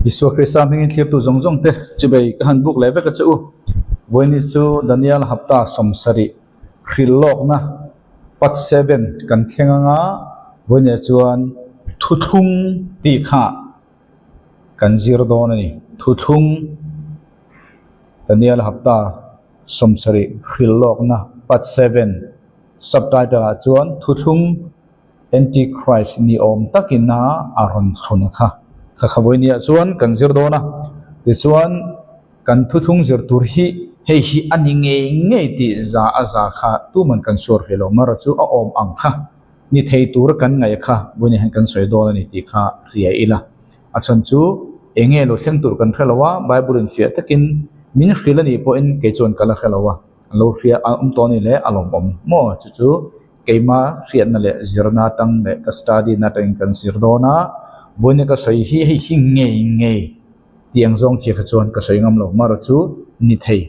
Isua Krista hmingin thlirtu zawng zawng te chibei ka han buk leh vek a che u. Vawiini chu Daniel hapta 70 hrilh lawkna part 7 kan thleng anga vawiinah chuan thuthlung tih kha kan zir dawn a ni. Thuthlung Daniel hapta 70 hrilh lawkna part 7 subtitle ah chuan thuthlung Antichrist ni awm takin a a rawn thlun kha. Kha kha vawinia chuan kan zir dawn a, tichuan kan thuthlung zir tur hi hei hi a ni ngei ngei tih za a za kha tuman kan suar hrih lo, mara chu a awm ang kha ni thei tur kan ngaih kha vawinia hian kan sawi dawn a ni tih kha hria ila. A chhan chu eng nge lo thleng tur kan hre lo a, Bible in fiah takin min hrilh a nih pawhin kei chuan ka la hre lo a, an lo hria a awm tawh a ni le a lawmawm maw chu chu. Keima hriatna leh zirna atang leh ka study na atangin kan zir dawn a, vawiin ka sawi hi hei hi ngei ngei tih ang zawng chiah kha chuan ka sawi ngam lo. Mara chu ni thei,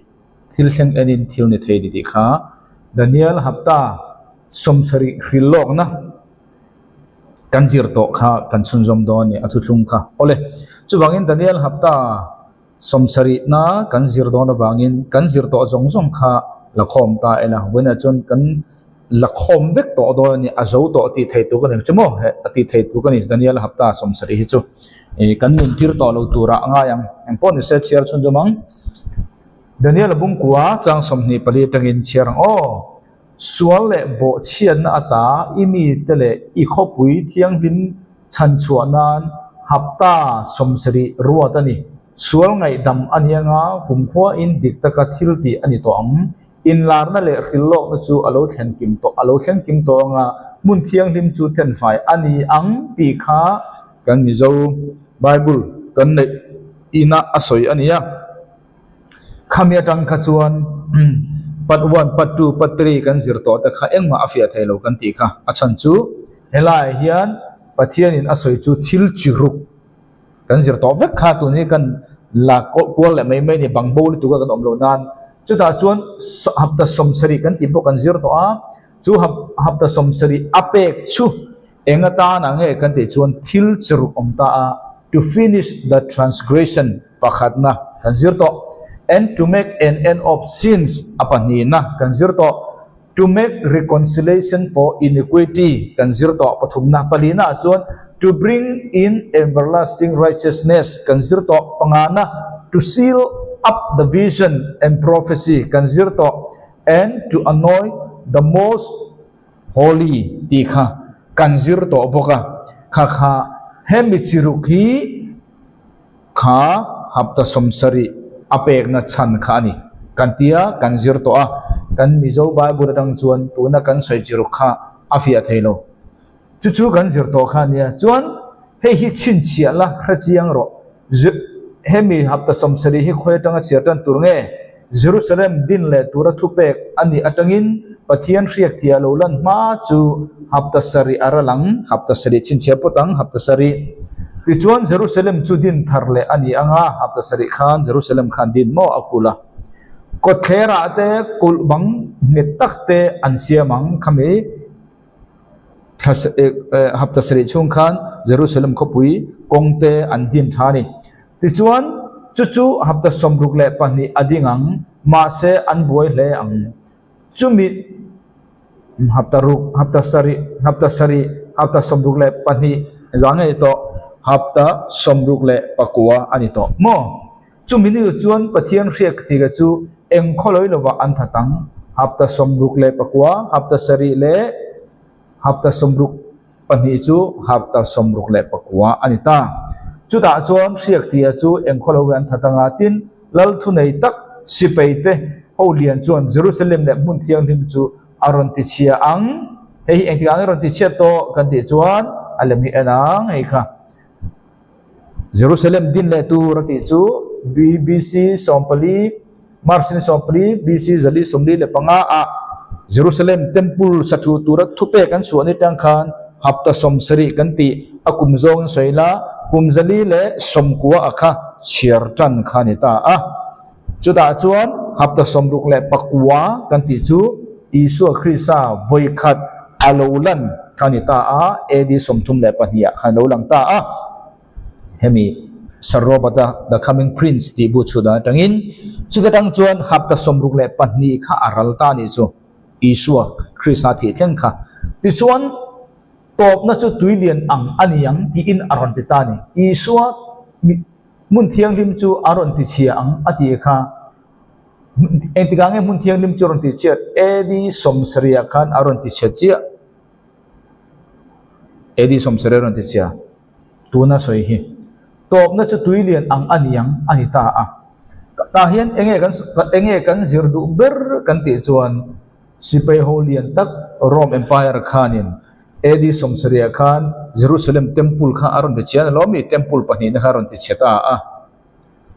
thil thleng enin thil ni thei tih kha Daniel hapta 70 hrilh lawkna kan zir tawh kha kan chhunzawm dawn a ni a thuthlung kha. Awle, chuvangin Daniel hapta 70 na kan zir dawn avangin kan zir tawh zawng zawng kha la khawm ta ila vawiinah chuan kan la khawm vek tawh dawn a ni a zo tawh tih thei tur ka ni chu maw heh a tih thei tur ka ni Daniel hapta 70 hi chu ih kan nun tir tawh lo turah a ngai ang engpawh ni se chhiar chhunzawm ang Daniel a bungkua chang 24 atangin chhiar ang aw sual leh bawhchhiatna ata i mite leh i khawpui thianghlim Chhanchhuah nan hapta 70 ruat a ni. Sual ngaihdam a ni anga kumkhuain dik taka thil tih a ni tawh ang. Inlarna leh hrilhlawkna chu a lo thlen kim tawh a lo thleng kim tawh anga hmun thianghlim chu thenfai a ni ang tih kha kan Mizo Bible kan neih ina a sawi a ni a. Khami atang kha chuan part one, part two, part three kan zir tawh te kha engmah a fiah thei lo kan tih kha. A chhan chu helaiah hian Pathianin a sawi chu thil chi ruk kan zir tawh vek kha tun hi kan la kual leh mai mai a ni bangbo lutuk a kan awm loh nan. Chutah chuan hapta 70 kan tih pawh kan zir tawh a, chu hapta 70 a pek chu eng atana nge kan tih chuan thil chi ruk awm ta a, to finish the transgression pakhatna kan zir tawh, and to make an end of sins a pahnihna kan zir tawh, to make reconciliation for iniquity kan zir tawh pathumna palina ah chuan to bring in everlasting righteousness kan zir tawh pangana to seal up the vision and prophecy kan zir tawh and to anoint the most holy tih kha kan zir tawh bawk a kha kha hemi chi ruk hi Kha hapta 70 a pekna chhan kha a ni. Kan tia kan zir tawh a, kan Mizo Bible atang chuan tuna kan sawi chi ruk kha a fiah thei lo. Chu chu kan zir tawh kha a nia. Chuan hei hi chhinchhiah la hre chiang rawh. Hemi hapta 70 hi khawi atanga chhiar tan tur nge? Jerusalem din leh tura thupek a nih atangin Pathian hriak thia lo lan hma chu hapta sarih a ral ang, hapta sarih chhinchhiah pawt ang, hapta sarih. Tichuan Jerusalem chu din thar leh a ni ang a, hapta sarih khan Jerusalem khan din maw a kulh a. Kawtthlerah te kulh bang nghet tak te an siam ang khami hapta sarih chhung khan Jerusalem khawpui kawng te an din tha a ni. Tichuan, chu chu hapta 62 a ding ang, mahse an buai hle ang. Chumi hapta ruk, hapta sarih, hapta sarih, hapta 62 za ngei tawh, hapta 69 a ni tawh maw? Chumi ni chuan Pathian hriak thila chu eng khawlawi lovah an that ang, hapta 69, hapta sarih leh hapta 62 chu hapta 69 a ni ta. Chutah chuan hriak thia chu eng khawlawi an that anga tin, Lal thunei tak sipaite ho lian chuan Jerusalem leh hmun thianghlim chu a rawn tichhia ang. Hei hi engtikah nge rawn tichhiat tawh kan tih chuan a lem hi en ang hei kha. Jerusalem din leh tur a tih chu BC 14, March ni 14, BC 445 ah Jerusalem Temple sa thu tura thupek an chhuah ni tang khan hapta 70 kan tih a kum zawngin sawi la kum 490 a kha chhiar tan kha ni ta a. Chutah chuan hapta 69 kan tih chu Isua Krista vawikhat a lo lan kha ni ta a, AD 32 ah khan lo lang ta a. Hemi Sir Robert-a The Coming Prince tih bu chhut dan atangin chuta tang chuan hapta 62 kha a ral ta a nih chu, Isua Krista thih thleng kha. Tichuan, tawpna chu tui lian ang a ni ang tiin a rawn ti ta a ni. Isua hmun thianghlim chu a rawn ti chhia ang a tih kha. Engtikah nge hmun thianghlim chu a rawn ti chhiat? AD 70 ah khan a rawn ti chhe chiah. AD 70 a rawn ti chhia. Tuna sawi hi tawpna chu tui lian ang a ni ang a ni ta a. Tah hian enge kan enge kan zir duh ber kan tih chuan sipai ho lian tak Rome Empire khanin AD 70 ah khan Jerusalem Temple kha a rawn ti chhia a ni lawm mi? Temple pahnihna kha a rawn ti chhe ta a.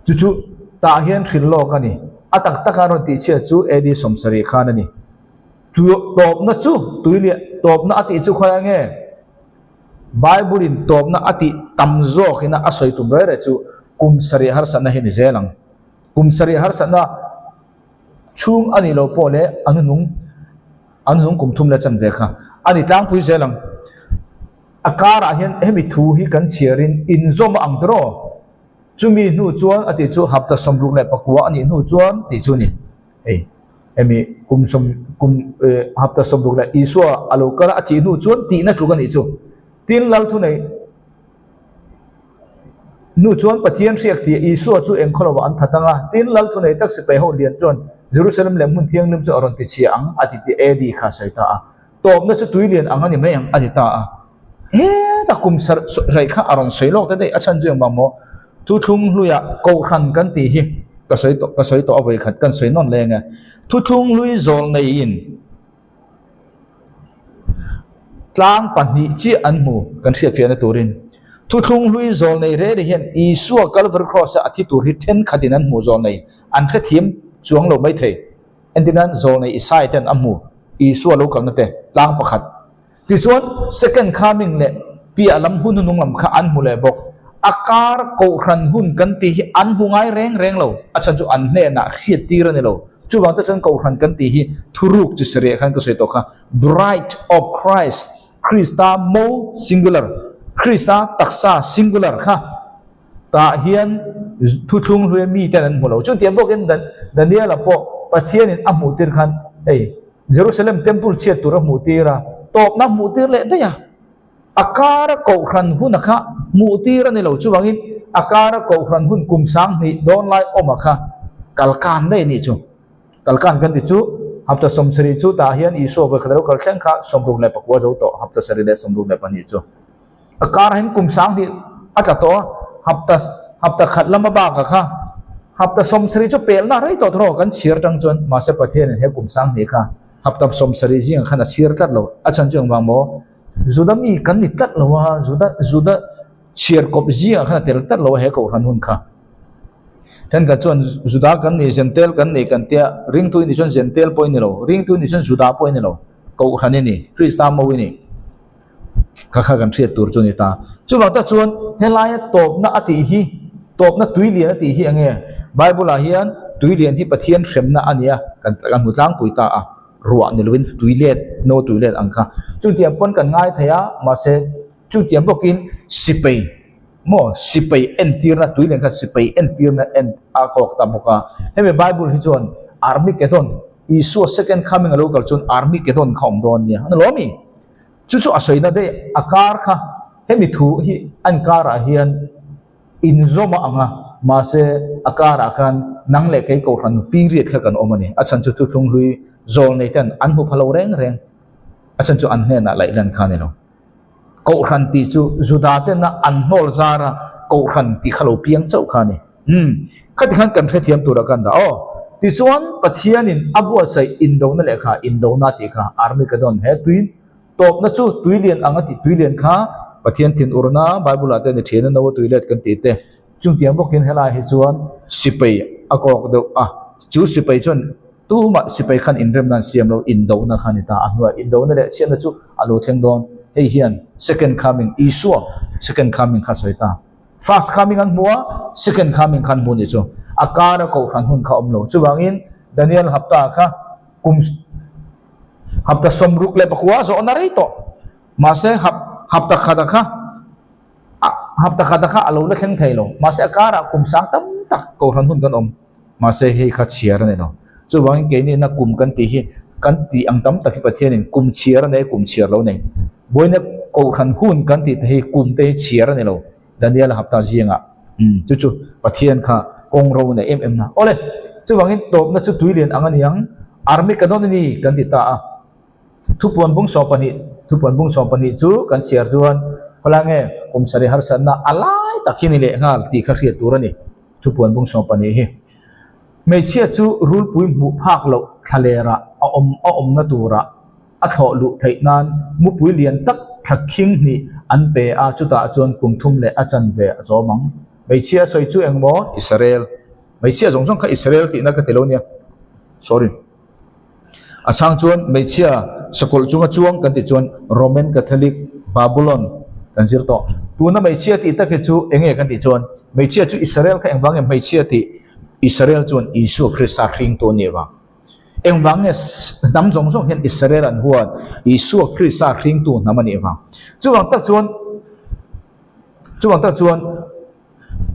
Chu chu tah hian hrilh lawk a ni. A tak taka a rawn tih chhiat chu AD 70 khan a ni. Tawpna chu tui lian tawpna a tih chu khawiah nge? Bible-in tawpna a tih tam zawkina a sawi tum reh reh chu kum sarih harsatna hi ni zel ang. Kum sarih harsatna chhung a nih loh pawh leh a hnunung a hnunung kum thum leh chanve kha a ni tlangpui zel ang. A karah hian hemi thu hi kan chhiarin inzawm a ang tiraw? Chumi hnu chuan a tih chu hapta 69 a nih hnu chuan tih chu a ni. Hei hemi kum sawm kum eh hapta 60 leh Isua a lo kal a a thih hnu chuan tihna tluk a nih chu. Tin lal thunei hnu chuan Pathian hriak tih Isua chu eng khaw lovah an that ang a. Tin lal thunei tak sipai ho lian chuan Jerusalem leh hmun thianghlim chu a rawn ti chhia ang a ti tih AD kha a sawi ta a. Tawpna chu tui lian ang a ni mai ang a ti ta a. Heta kum sarh kha a rawn sawi lawk ta daih a chhan chu engvang maw? Thuthlung hluiah Kohhran kan tih hi ka sawi tawh ka sawi tawh a vawikhat kan sawi nawn leng e. Thuthlung hlui zawl neiin tlang pahnih chiah an hmu kan hriatfiahna turin. Thuthlung hlui zawl nei reh reh hian Isua Calvary Cross-a a thi tur hi thenkhatin an hmuh zawl nei an hrethiam chuang lo maithei. Entirnan zawl nei Isaiah ten a hmu Isua lo kalna te tlang pakhat Tichuan, second coming leh piah lam hun hnung lam kha an hmu leh bawk. A kar kohhran hun kan tih hi an hmu ngai reng reng lo. A chhan chu an hnenah hriat tir a ni lo. Chuvang te chuan kohhran kan tih hi thuruk chi sarih ah khan ka sawi tawh kha, Bride of Christ, Krista mo, singular, Krista taksa, singular, kha tah hian thuthlung hluia miten an hmu lo. Chutiang bawkin Daniela pawh Pathianin a hmuh tir khan hei, Jerusalem Temple chhiat tur a hmuh tir a, tawpna hmuh tir leh daih a, a kara kohhran huna kha hmuh tir a ni lo. Chuvangin a kara kohhran hun kum 2000 dawn lai awma kha kalkan daih a nih chu. Kalkan kan ti chu hapta 70 chu tah hian Isua vawikhat a lo kal thleng kha 69 zo tawh hapta sarih leh 62 chu. A karah hian kum 2000 a tla tawh a, hapta hapta khat lama bakah kha hapta 70 chu pelna rei tawh tawh kan chhiar tang chuan mahse Pathianin he kum 2000 kha hapta 70 zingah khan a chhiar tlat lo. A chhan chu engvang maw? Juda mi kan ni tlat lo a, Juda Juda chhiar kawp zingah khan a tel tlat lo a he kohhran hun kha. Thenkhat chuan Juda kan ni, Jentail kan ni kan tia, ringtu i nih chuan Jentail pawh i ni lo, ringtu i nih chuan Juda pawh i ni lo, kohhran i ni, Krista mo i ni. Kha kha kan hriat tur chu a ni ta. Chuvang tak chuan helaia tawpna a tih hi, tawpna tui lian a tih hi eng nge? Bible-ah hian tui lian hi Pathian hremna a ni a, kan kan hmu tlangpui ta a, ruah ni lovin tui let, no tui let ang kha. Chutiang pawn kan ngai thei a, mahse chutiang bawkin sipai maw sipai entirna tui lian kha sipai entirna en a kawk ta bawk a. Hemi Bible hi chuan Armageddon, Isua second coming a lo kal chuan Armageddon kha awm dawn nia, a ni lawm i? Chu chu a sawina daih a kar kha hemi thu hi an karah hian inzawm a ang a, mahse a karah khan nang leh kei kohhran period kha kan awm a ni. A chhan chu thuthlung hlui zawl nei ten an hmu pha lo reng reng, a chhan chu an hnenah laih lan kha a ni lo. Kohhran tih chu Juda tena an hnawl zara kohhran tih kha lo piang chauh kha a ni. Umm, khati khan kan hrethiam tura kan dah aw. Tichuan, Pathianin a buatsaih indona lehkha indona tih kha Armageddon he tui tawpna chu tui lian ang a tih tui lian kha Pathian thin urna Bible-ah te ni thin a no a tui let kan tih te. Chungtiang bawkin helai hi chuan sipai a kawk deuh a, chu sipai chuan tumah sipai khan inremna an siam lo, indona kha a ni ta a hnuaiah indona leh chhiatna chu a lo thleng dawn. Hei hian second coming Isua second coming kha a sawi ta. First coming an hmu a, second coming kha an hmu nih chu. A kara kohhran hun kha awm lo. Chuvangin Daniel hapta kha kum hapta 64 zawhna rei tawh. Mahse hap hapta khata kha a Hapta khata kha a lo la thleng thei lo. Mahse a karah kum sang tam tak kohhran hun kan awm. Mahse hei kha chhiar a ni lo. Chuvangin keini na kum kan tih hi kan tih ang tam tak hi Pathianin kum chhiar a nei a, kum chhiar lo nei. Vawiina kohhran hun kan tih te hi kum te hi chhiar a ni lo. Daniel-a hapta zingah umm chu chu Pathian kha kawng ro nei em em na. Awle, chuvangin tawpna chu tui lian ang a ni ang, Armageddon a ni kan ti ta a. Thupuan bung 12, Thupuan bung 12 chu kan chhiar chuan khawlai nge kum sarih harsatna a lai tak hi ni leh nghal tih kha hriat tur a ni. Thupuan bung 12 hi hmeichhia chu rulpui hmuh phak loh thlalerah a awm a awmna turah a thlawh luh theih nan mupui lian tak thla khing hnih an pe a, chutah chuan kum thum leh a chanve a chawm ang. Hmeichhia a sawi chu engmaw? Israel. Hmeichhia zawng zawng kha Israel tihna ka ti lo nia. Sorry. A chhang chuan hmeichhia sakawlh chunga chuang kan tih chuan Roman Catholic Babylon kan zir tawh. Tuna hmeichhia tih tak hi chu eng nge kan tih chuan hmeichhia chu Israel kha engvang nge hmeichhia tih Israel chuan Isua Krista hringtu a nih vang. Engvang nge hnam zawng zawng hian Israel an huat Isua Krista hringtu hnam a nih vang. Chuvang tak chuan chuvang tak chuan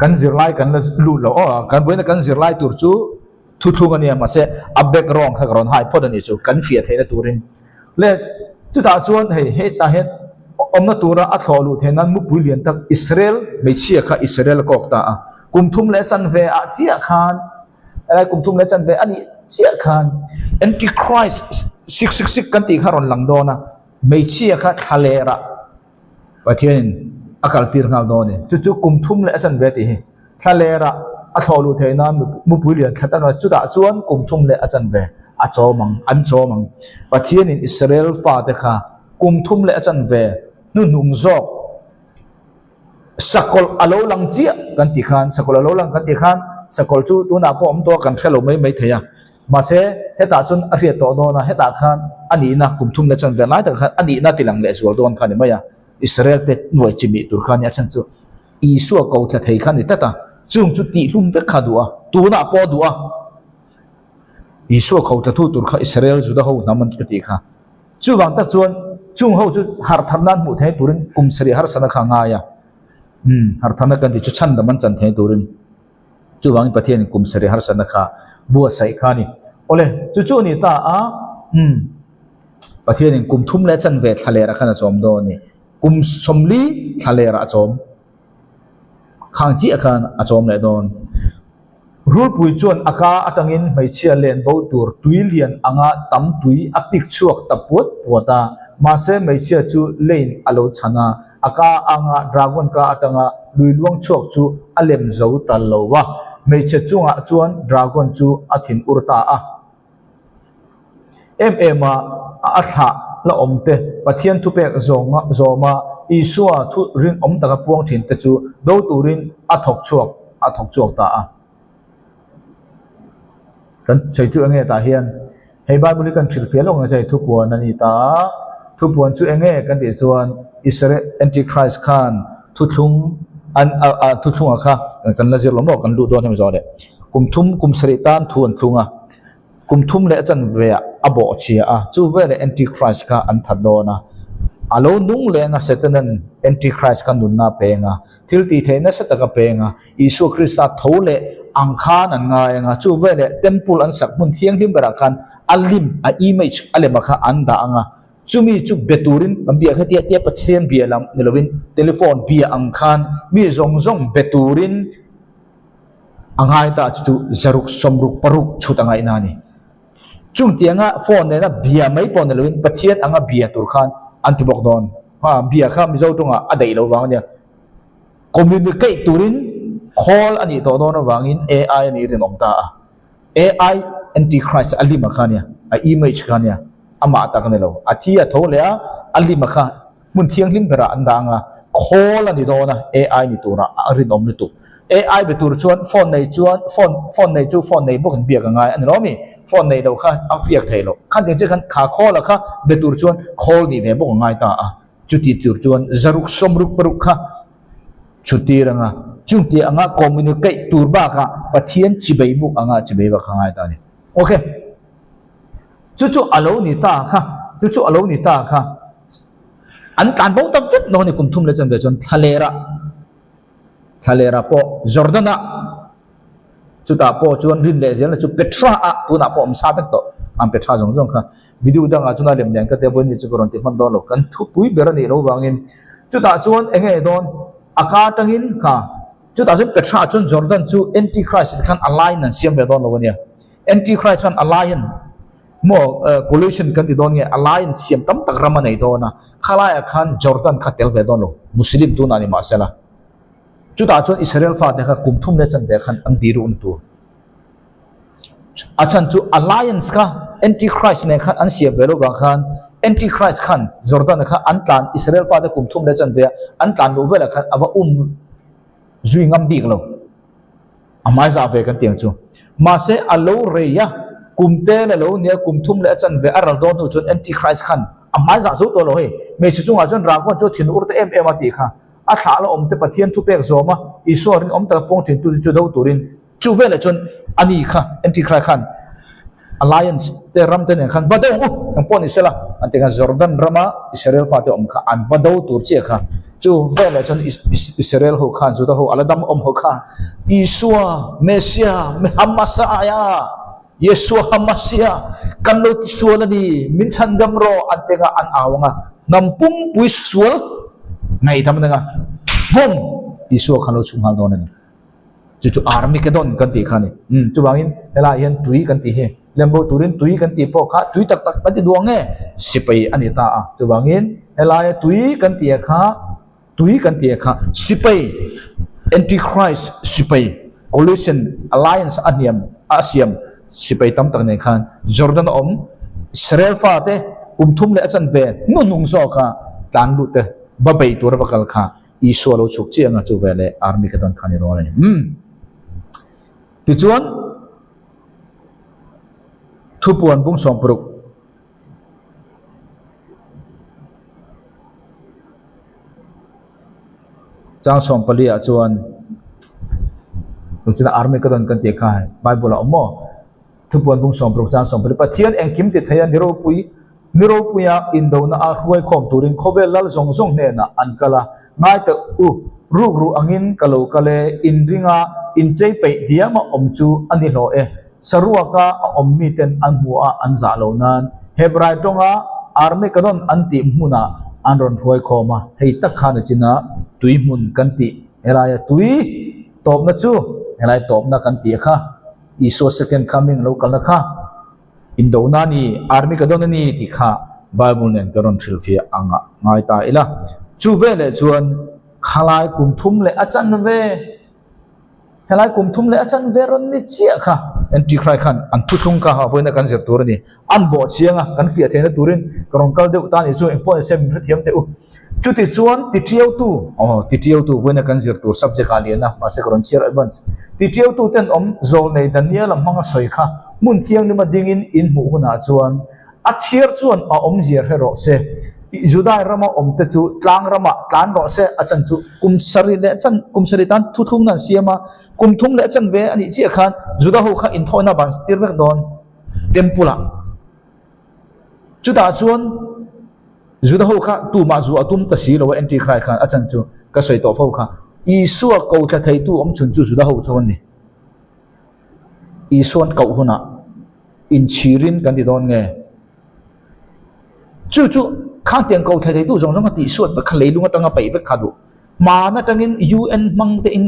kan zirlai kan la lut lo aw kan vawiina kan zirlai tur chu thuthlung a nia mahse a background kha ka rawn hai phawt a nih chu kan fiah theihna turin le chutah chuan hei hetah hian awmna tura a thlawh luh theih nan mupui lian tak Israel hmeichhia kha Israel a kawk ta a kum thum leh chanve ah chiah khan helai kum thum leh chanve a nih chiah khan antichrist 666 kan tih kha a rawn lang dawn a hmeichhia kha thlaler ah Pathianin a kaltir nghal dawn a ni. Chu chu kum thum leh a chanve tih hi thla lerah a thlawh luh theih nan mupui lian thla tak a chutah chuan kum thum leh a chanve a chawm ang, an chawm ang. Pathianin Israel fate kha kum thum leh a chanve hnuhnung zawk sakawlh a lo lang chiah kan tih khan, sakawlh a lo lang kan tih khan sakawlh chu tunah pawh awm tawh a kan hre lo mai mai thei a. Mahse, hetah chuan a hriat tawh dawn a, hetah khan a nihna kum thum leh chanve lai takah khan a nihna ti lang leh zual dawn kha a ni mai a, Israel te nuai chi mih tur kha a nia chhan chu Isua ko thla thei kha a ni tlat a, chung chu tihhlum vek kha a duh a, tunah pawh a duh a, Isua ko thla thu tur kha Israel Juda ho hnam an ti ka tih kha. Chuvang tak chuan chung ho chu harh thar nan hmuh theih turin kum sarih harsatna kha a ngai a, umm harh tharna kan tih chu chhandam an chan theih turin. Chuvangin Pathianin kum sarih harsatna kha buatsaih kha a ni. Awle, chu chu a ni ta a, umm, Pathianin kum thum leh chanve thla lerah khan a chawm dawn a ni. Kum 40 thla lerah a chawm khang chiah khan a chawm leh dawn. Rulpui chuan a ka atangin hmeichhia len bo tur tui lian anga tam tui a pik chhuak ta puat puat a, mahse hmeichhia chu leiin a lo chhan a. A ka anga dragon ka atanga lui luang chhuak chu a lem zo ta lo a, hmeichhe chungah chuan dragon chu a thin ur ta a. Em em a, a thlah la awm te, Pathian thupek zawnga zawma Isua thu rinawm taka puang thin te chu do turin a thawk chhuak a thawk chhuak ta a. Kan sawi chu enge tah hian hei Bible hi kan hrilhfiah lawk ang che hei thupuan a ni ta a, thupuan chu enge kan tih chuan Israel Antichrist khan thuthlung an a a thuthlunga kha kan la zir lo maw kan luh dawn hemi zawh leh kum thum kum sarih tan thu an thlung a. Kum thum leh a chanve ah a bawh chhia a, chu veleh Antichrist kha an that dawn a. A lo nung leng a, Satanan Antichrist kha nunna a peng a, thil tih theih nasa tak a peng a, Isua Krista tho leh ang khan an ngai ang a, chu veleh Temple an sak hmun thianghlim berah khan a lim, a image, a lema kha an dah ang a, chumi chu be turin an bia kha tia tia Pathian bia lam ni lovin telephone bia ang khan mi zawng zawng be turin A ngai ta chu chu zaruk sawmruk paruk chhut a ngaihna a ni. Chung tianga phone nena bia mai pawh ni loin Pathian anga bia tur khan an ti bawk dawn. Ha, bia kha Mizo tawngah a daih lo vang a nia. Communicate turin khawl a nih tawh dawn avangin AI a nih rinawm ta a. AI Antichrist a lima kha a nia, a image kha a nia, amah tak a ni lo. A thi a tho leh a, a lima kha hmun thianghlim berah an dah ang a, khawl a ni dawn a, AI ni turah a rinawm lutuk. AI be tur chuan phone nei chuan phone phone nei chu phone nei bawkin biak a ngai a ni lo mi? Phone nei lo kha a biak thei lo. Khan tiang chiah khan kha khawl a kha be tur chuan khawl nih ve bawk a ngai ta a. Chuti tur chuan zaruk 60 paruk kha chhutir anga chungti anga communicate tur bakah Pathian chibei buk anga chibei bak a ngai ta a ni. Okay. Chu chu a lo ni ta kha, chu chu a lo ni ta kha. An tlan bo tak vek dawn a ni kum thum leh chanve chuan thla lerah. Thlalera pawh Jordan-ah, chutah pawh chuan rin leh zelna chu Petra-ah tunah pawh awm sa vek tawh. An Petra zawng zawng kha video dangah chuan a lem lian ka tia vawiin ni chu ka rawn ti hman dawn lo. Kan thupui ber a nih loh vangin chutah chuan eng nge dawn a ka atangin kha chutah chuan Petra-ah chuan Jordan chu Antichrist khan alliance an siam ve dawn lo a nia. Antichrist khan alliance maw coalition kan ti dawn nge alliance siam tam tak ram a nei dawn a, khalaiah khan Jordan kha tel ve dawn lo, Muslim tunah ni mahsela. Chutah chuan Israel fate kha kum thum leh chanve khan an biruhna tur. A chhan chu alliance kha Antichrist nen khan an siam ve lo vang khan Antichrist khan Jordan kha an tlan Israel fate kum thum leh chanve an tlan luh velah khan a va um zui ngam bik lo. A hmai zah ve kan tiang chu. Mahse a lo rei a, kum te la lo nia kum thum leh a chanve a ral dawn hnu chuan Antichrist khan a hmai zah zo tawh lo hei. Hmeichhe chungah chuan Ragon chu a thin ur ta em em a tih kha. A thlah la awm te Pathian thupek zawm a, Isua rinawm taka pawng thin tute chu do turin chu velah chuan ani kha Antichrist khan Alliance te ram te nen khan va do u ang pawh ni sela an ti khan Jordan rama Israel fate awm kha an va do tur chiah kha chu velah chuan Israel ho khan Juda ho a la dam awm ho kha Isua Messiah Messiah Yeshua HaMashiach kan lo ti sual a ni min chhan dam rawh an ti anga an au anga hnam pumpui sual ngaihdam an anga bawm Isua khan lo chhung nghal dawn a ni. Chu chu Armageddon kan tih kha a ni. Umm chuvangin helaiah hian tui kan tih hi lembo turin tui kan tih pawh kha tui tak tak kan ti duang nge sipai a ni ta a. Chuvangin helaia tui kan tih ah kha tui kan tih ah kha sipai Antichrist sipai coalition alliance a hniam a siam sipai tam tak nen khan Jordan a awm Israel fate kum thum leh a chanve hnuhnung zawk a tlan lut te va bei tura va kal kha Isua lo chhuk chiang a chu veleh Armageddon kha ni dawn a ni. Umm. Tichuan, thupuan bung 60 chang 14 ah chuan tunchuna Armageddon kan tih kha Bible ah awm maw? Thupuan bung 60 chang 14 Pathian engkim ti thei a ni ropui Ni ropuia indona a hruai khawm turin khawvel lal zawng zawng hnenah an kal a, Ngai teh u, rukru angin ka lo kal e, inringa inchei peih diama awm chu a ni hlawh e. Saruaka a awm miten an hmu a an zah lo nan Hebrai tawnga Armageddon an tih hmunah an rawn hruai khawm a, hei tak khan a chin a, tui hmun kan tih helaia tui tawpna chu helai tawpna kan tih kha Isua second coming lo kalna kha. Indona a ni, Armageddon a ni tih kha Bible nen ka rawn hrilhfiah ang a ngai ta ila. Chu veleh chuan khalai kum thum leh a chanve, helai kum thum leh a chanve rawn ni chiah kha Antichrist khan an thuthlung kha vawiina kan zir tur a ni. An bawh chiang a, kan fiah theihna turin ka rawn kal deuh ta a nih chu engpawh ni se min hrethiam teh u. Chuti chuan titiautu, aw titiautu vawiina kan zir tur subject ah lian a, mahse ka rawn chhiar advance. Titiautu ten awm zawlnei Daniel-a hmanga sawi kha hmun thianghlima dingin in hmuh hunah chuan a chhiar chuan a awmzia hre rawh se. Judai rama awmte chu tlang ramah tlan rawh se, a chan chu kum sarih leh chan kum sarih tan thuthlungna an siam a, kum thum leh chan ve a nih chiah khan Juda ho kha inthawina ban tir vek dawn temple ah. Chutah chuan Juda ho kha tumah zu a tum ta si lo a Antichrist khan a chan chu ka sawi tawh fo kha Isua ko thla theitu awm chhun chu Juda ho chu an ni. Isuan koh hunah inchhirin kan ti dawn nge? Chu chu khangtiang ko thla theitu zawng zawng kha tihsuat vek kha leilung atanga paih vek kha duh. Hmaan atangin UN hmang te in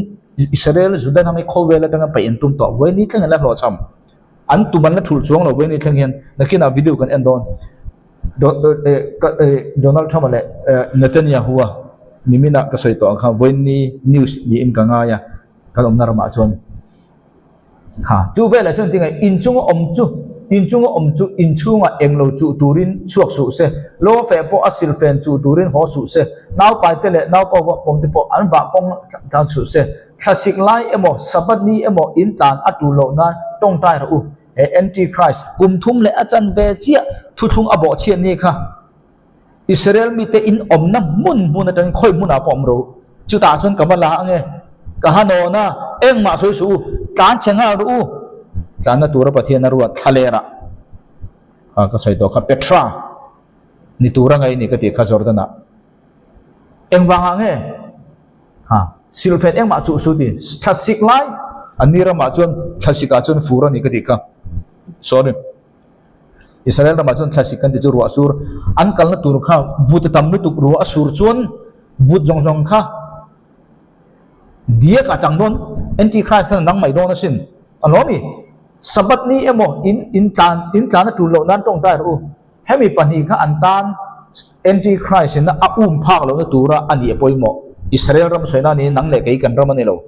Israel Juda hnam hi khawvel atanga paih an tum tawh. Vawiin thleng an la hlawhchham. An tum an la thulh chuang lo vawiin thleng hian nakinah video kan en dawn. Donald Trump-a leh Netanyahu-a niminah ka sawi tawh ang kha vawiin news niin ka ngai a, kan awmna ramah chuan kha chu velah chuan tinge inchunga awm chu inchunga awm chu inchhungah englo chuh turin chhuak suh se, law feh pawh a silfen chuh turin haw suh se, naupaite leh naupawm te pawh an vah kawng tlang suh se, thlasik lai emaw Sabbath ni emaw intlan a tul loh nan tawngtai rawh u. He Antichrist kum thum leh a chan ve chiah thuthlung a bawh chhiat ni kha Israel mite in awmna hmun hmun atangin khawi hmunah pawh awm ro. Chutah chuan ka va la ange, ka ha nawn a, engmah sawi suh u, tlan chhe nghal rawh u. Tlanna tura Pathian a ruat thlalerah kha ka sawi tawh kha Petra ni tura ngei ni ka tih kha Jordan-ah. Engvangah nge? Ha. Silhfen engmah chuh su ti. Thlasik lai an ni ramah chuan thlasik ah chuan fur a ni ka tih kha. Sorry. Israel ramah chuan thlasik kan ti chu ruah sur an kalna tur kha vut a tam lutuk ruah a sur chuan vut zawng zawng kha diak ah chang dawn Antichrist khan a nang mai dawn asin. A hlawm i Sabbath ni emaw in in tlan in tlan a tul loh nan tawngtai rawh u. Hemi pahnih kha an tan Antichrist in a um phak lohna tura a nih a pawimawh. Israel ram sawina a ni, nang leh kei kan ram a ni lo.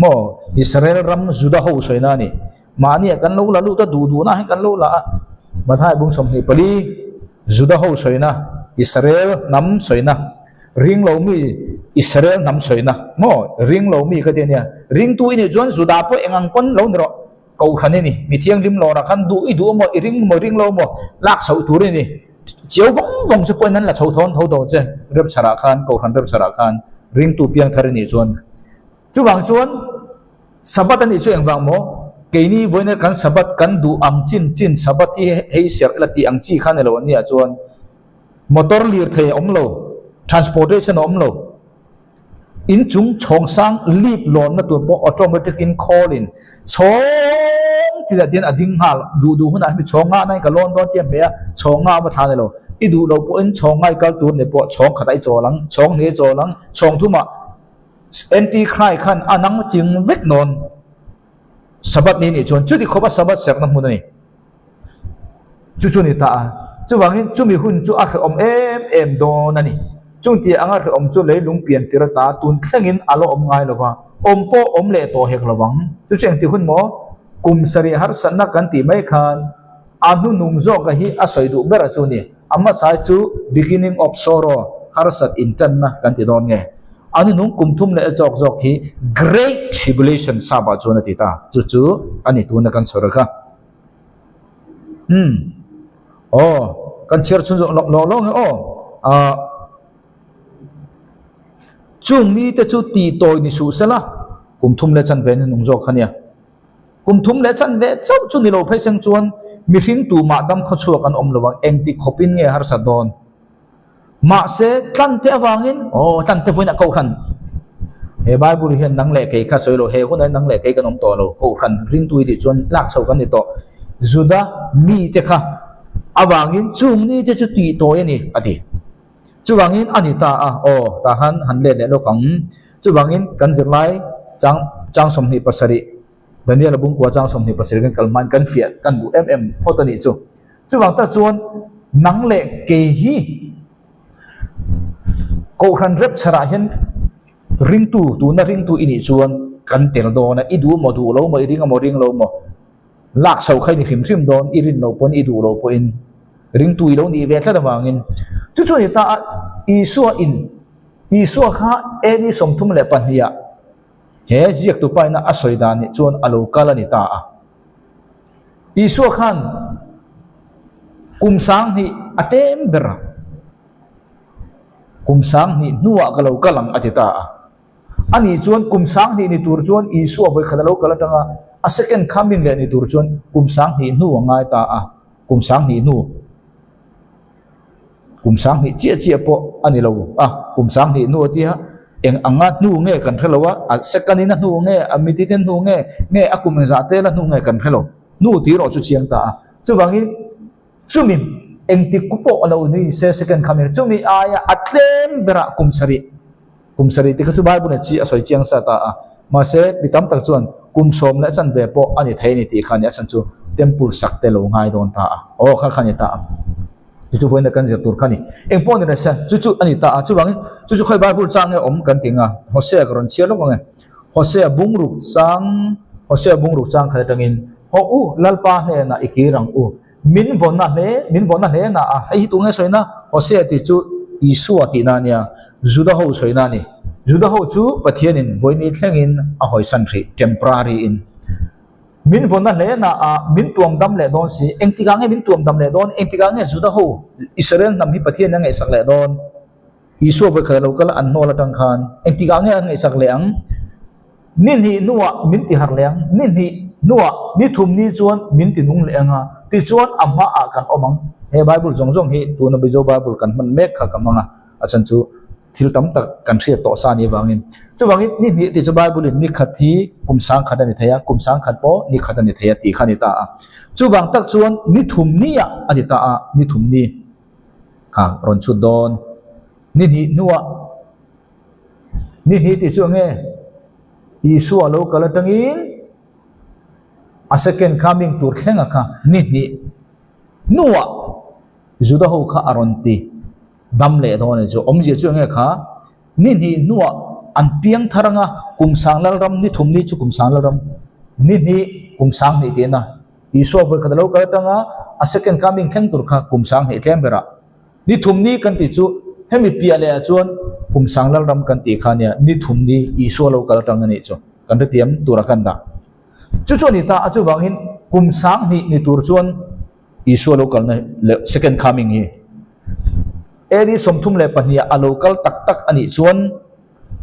Maw? Israel ram Juda ho sawina a ni. Mahniah kan lo la lut a, duh duhna hi kan lo la a. Mathai bung 24, Juda ho sawina, Israel hnam sawina, ring lo mi Israel hnam sawina. Maw? Ring lo mi kha ti a nia. Ringtu i nih chuan Juda pawh eng ang pawn lo ni rawh. Kohhran i ni. Mi thianghlim lawrah khan duh i duh maw, i ring maw, i ring lo maw, lak chhoh tur i ni. Chiau vawng vawng chu pawhin an la chho thawn tho tawh che, Repchharah khan, Kohhran Repchharah khan ringtu piangthar i nih chuan. Chuvang chuan Sabbath a nih chu engvang maw? Keini vawiina kan Sabbath kan duh ang chin chin Sabbath hi hei serh ila tih ang chi kha ni lo an nia chuan motor lirthei a awm lo, transportation a awm lo. Inchung chhawng sang lip lawnna tur pawh automatic in call in chhawng tinah tian a ding nghal duh duh hunah hemi chhawng ngah nain ka lawn dawn tia hmeh a chhawng ngah a va thla ni lo i duh loh pawhin chhawng ngai kal tur ni pawh chhawng khatah i chawl ang chhawng hnih i chawl ang chhawng thumah anti khai khan a nang ching vek nawn Sabbath ni nih chuan chuti khawpa Sabbath serhna hmun a ni. Chu chu ni ta a. Chuvangin chumi hun chu a hrehawm em em dawn a ni. Chung tih anga hrehawm chu leilung pian tir ata tun thlengin a la awm ngai lo va, awm pawh awm leh tawh hek lo vang. Chu chu engti hun maw? Kum sarih harsatna kan tih mai khan a hnuhnung zawka hi a sawi duh ber a chu ni. A hmasa chu beginning of sorrow, harsat intanna kan ti dawn nge? A hnuhnung kum thum leh zawk zawk hi great tribulation sap ah chuan a ti ta. Chu chu a ni tuna kan sawi kha. Umm. Aw, kan chhiar chhun zawk lawk lawk lawk nge aw. Ah, chung ni te chu tih tawi ni suh sela, kum thum leh chanve hnuhnung zawk kha nia. Kum thum leh chanve chauh chu ni lo phei seng chuan mihring tumah dam khawchhuak an awm lo ang, engti khawpin nge harsat dawn? Mahse, tlante avangin, aw, tlante vawiinah Kohhran, he Bible hian nang leh kei kha sawi lo, he hunah hian nang leh kei kan awm tawh lo, Kohhran ringtu i tih chuan lak chho kan ni tawh. Juda mite kha avangin chung nite chu tih tawi a ni, a ti. Chuvangin a ni ta a, aw, tah khan han let leh lawk ang. Chuvangin kan zirlai chang chang 27, Daniel-a bungkua chang 27 kan kal hmain kan fiah kan duh em em phawt a nih chu. Chuvang tak chuan nang leh kei hi Kohhran rapture ah hian ringtu, tuna ringtu i nih chuan kan tel dawn a, i duh maw duh lo maw, i ring a maw ring lo maw, lak chho kha i ni hrim hrim dawn, i rin loh pawhin i duh loh pawhin ringtu i lo nih ve tlat avangin. Chu chu a ni ta a, Isua in, Isua kha AD 32 ah he ziaktu paina a sawi dan nih chuan a lo kal a ni ta a. Isua khan kum 1000 a tlem ber a, kum 1000 hnuah ka lo kal ang a ti ta a. Ani chuan kum 1000 ni tur chuan Isua vawikhat a lo kal atanga a second coming leh ni tur chuan kum 1000 hnu a ngai ta a, kum 1000 hnu. Kum 2000 chiah chiah pawh a ni lo a, kum 2000 hnu a tia eng anga hnu nge kan hre lo a, a second in a hnu nge, a minute in a hnu nge, nge a kum engzah tel a hnu nge kan hre lo. Hnu tih erawh chu chiang ta a. Chuvangin chumi engtik ku pawh a lo ni se second kha mi chumi aia a tlem berah kum sarih, kum sarih tih kha chu Bible in a chi a sawi chiang sa ta a. Mahse mi tam tak chuan kum sawm leh chanve pawh a ni thei a ni tih kha a ni a chhan chu temple sak te lo ngai dawn ta a. Aw kha kha a ni ta a. Chu chu vawiin kan zir tur kha a ni. Eng pawh ni reh se, chu chu a ni ta a. Chuvangin chu chu khawi Bible chang nge awm kan ti ang a, Hosea ka rawn chhiar lawk ang e. Hosea bungruk chang, Hosea bungruk chang khat atangin, Hawh u, Lalpa hnenah i kir ang u. Min vawnna hle, min vawnna hle na a. Hei hi tunge sawina? Hosea tih chu Isua tihna a nia, Juda ho sawina a ni. Juda ho chu Pathianin vawiin thlengin a hawisan hrih, temporary in. Min vawnna hle na a, min tuam dam leh dawn si. Engtikah nge min tuam dam leh dawn? Engtikah nge Juda ho, Israel hnam hi Pathian a ngaihsak leh dawn? Isua vawikhat a lo kal a, an hnawl atang khan engtikah nge an ngaihsak leh ang? Ni hnih hnuah min ti harh leh ang, ni hnih hnuah ni thum ni chuan min ti nung leh ang a, tichuan a hmaah kan awm ang. He Bible zawng zawng hi tuna Mizo Bible kan hman mek kha ka hmang a, a chhan chu. Thil tam tak kan hriat tawh sa anih avangin. Chuvangin ni hnih tih chu Bible in ni khat hi kum sangkhat a ni thei a, kum sangkhat pawh ni khat a ni thei a tih kha a ni ta a. Chuvang tak chuan ni thum ni ah a ni ta a, ni thum ni kha rawn chhut dawn. Ni hnih hnuah ni hnih tih chu enge Isua lo kal atangin a second coming tur thlenga kha ni hnih hnuah Juda ho kha a rawn ti. Dam leh dawn a ni chu. Awmzia chu enge kha? Ni hnih hnuah an piang thar anga kum sang lalram ni thum ni chu kum sang lalram ni hnih kum sang hnih tihna Isua vawi khat a lo kal atanga a second coming thleng tur kha kum sang hnih tlem berah ni thum ni kan tih chu hemi piah leh ah chuan kum sang lalram kan tih kha nia ni thum ni Isua lo kal atang a nih chu kan hrethiam tura kan dah. Chu chu a ni ta a chuvangin kum sang hnih ni tur chuan Isua lo kalna leh second coming hi AD 32 ah a lo kal tak tak a nih chuan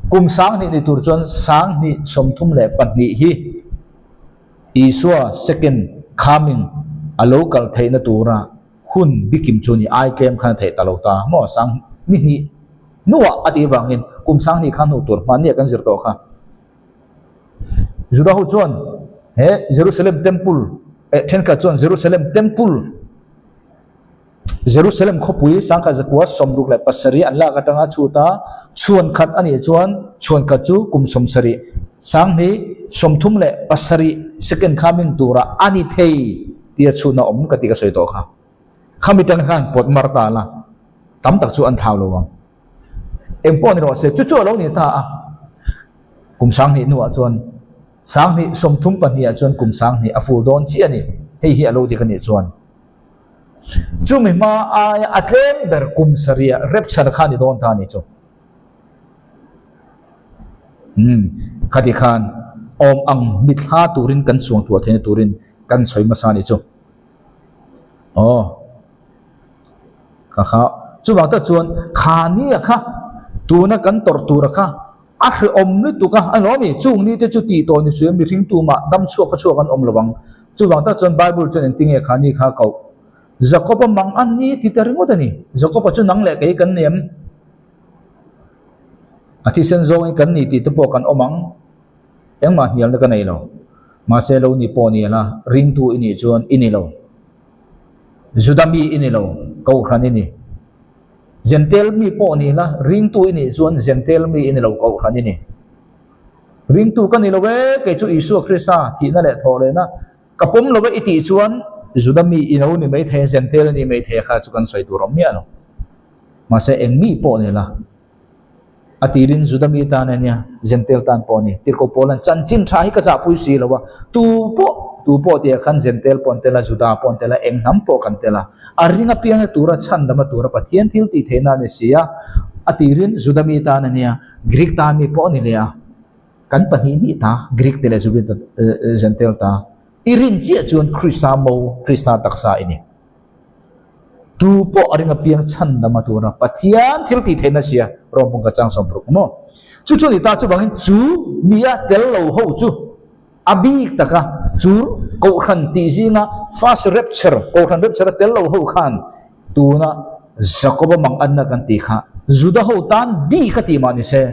kum 2000 ni tur chuan 2032 hi Isua second coming a lo kal theihna tura hun bikim chu ni ai tlem khan a theih ta lo ta maw sang ni hnih hnuah a tih vangin kum 2000 kha hnu tur hmanni ah kan zir tawh kha. Juda ho chuan he Jerusalem temple eh thenkhat chuan Jerusalem temple Jerusalem khawpui sangkhat zakua 67 an lak atanga chhut a chhuan khat a nih chuan chhuan khat chu kum 70 sanghnih 37 second coming tura a ni thei tia chhun a awm ka tih ka sawi tawh kha. Khami tang khan pawt mar ta la tam tak chu an thlau lo ang. Eng pawh ni rawh se, chu chu a lo ni ta a. Kum 2000 hnuah chuan 20 32 ah chuan kum 2000 a fur dawn chiah a ni. Hei hi a lo dik a nih chuan chumi hma aia a tlem ber kum sarih rapture kha a ni dawn ta a ni chu. Umm, khati khan awm ang mithla turin kan chuangtuah theihna turin kan sawi hmasa a ni chu. Aw. Kha kha chuvang tak chuan kha nia kha tuna kan tawrh tura kha a hrehawm lutuk a, a lawm i chung ni te chu tih tawh ni suia mihring tumah dam chhuak kha chhuak an awm lo ang. Chuvang tak chuan Bible chuan engtinge kha ni kha koh Jakob-a mang an ni ti ta ringawt a ni. Jakob-a chu nang leh kei kan ni em? A thisen zawngin kan ni tih te pawh kan awm ang. Engmah hnialna ka nei lo. Mahse lo ni pawh ni la, ringtu i nih chuan i ni lo. Juda mi i ni lo, Kohhran i ni. Jentail mi pawh ni la, ringtu i nih chuan Jentail mi i ni lo, Kohhran i ni. Ringtu ka ni lo e, kei chu Isua Krista thihna leh thawhlehna ka pawm lo e i tih chuan Juda mi i lo ni maithei, Jentail i ni maithei kha chu kan sawi tur awm miah lo. Mahse eng mi pawh ni la, A tirin Juda mi tan a nia, Jentail tan pawh a ni. Tirhkoh Paula'n chanchin tha hi ka zahpui si lo a, tu pawh, tu pawh tih ah khan Jentail pawh an tel a, Juda pawh an tel a, eng hnam pawh kan tel a. A ring apiang e tura chhandam a tura Pathian thil tih theihna a ni si a. A tirin Juda mi tan a nia, Greek tan mi pawh a ni leh a. Kan pahnih hnih ta, Greek te leh Jentail ta. I rin chiah chuan Krista mo, Krista taksa i ni. Tu pawh a ring apiang chhandam a tura Pathian thil tih theihna sia Rom pawng ka chang 60 maw? Chu chu a ni ta chuvangin chu mia tel lo ho chu a bik taka chu Kohhran tih zinga first rapture Kohhran rapture a tel lo ho khan tuna Jakoba mang anna kan tih kha Juda ho tan bik a tih mah ni se.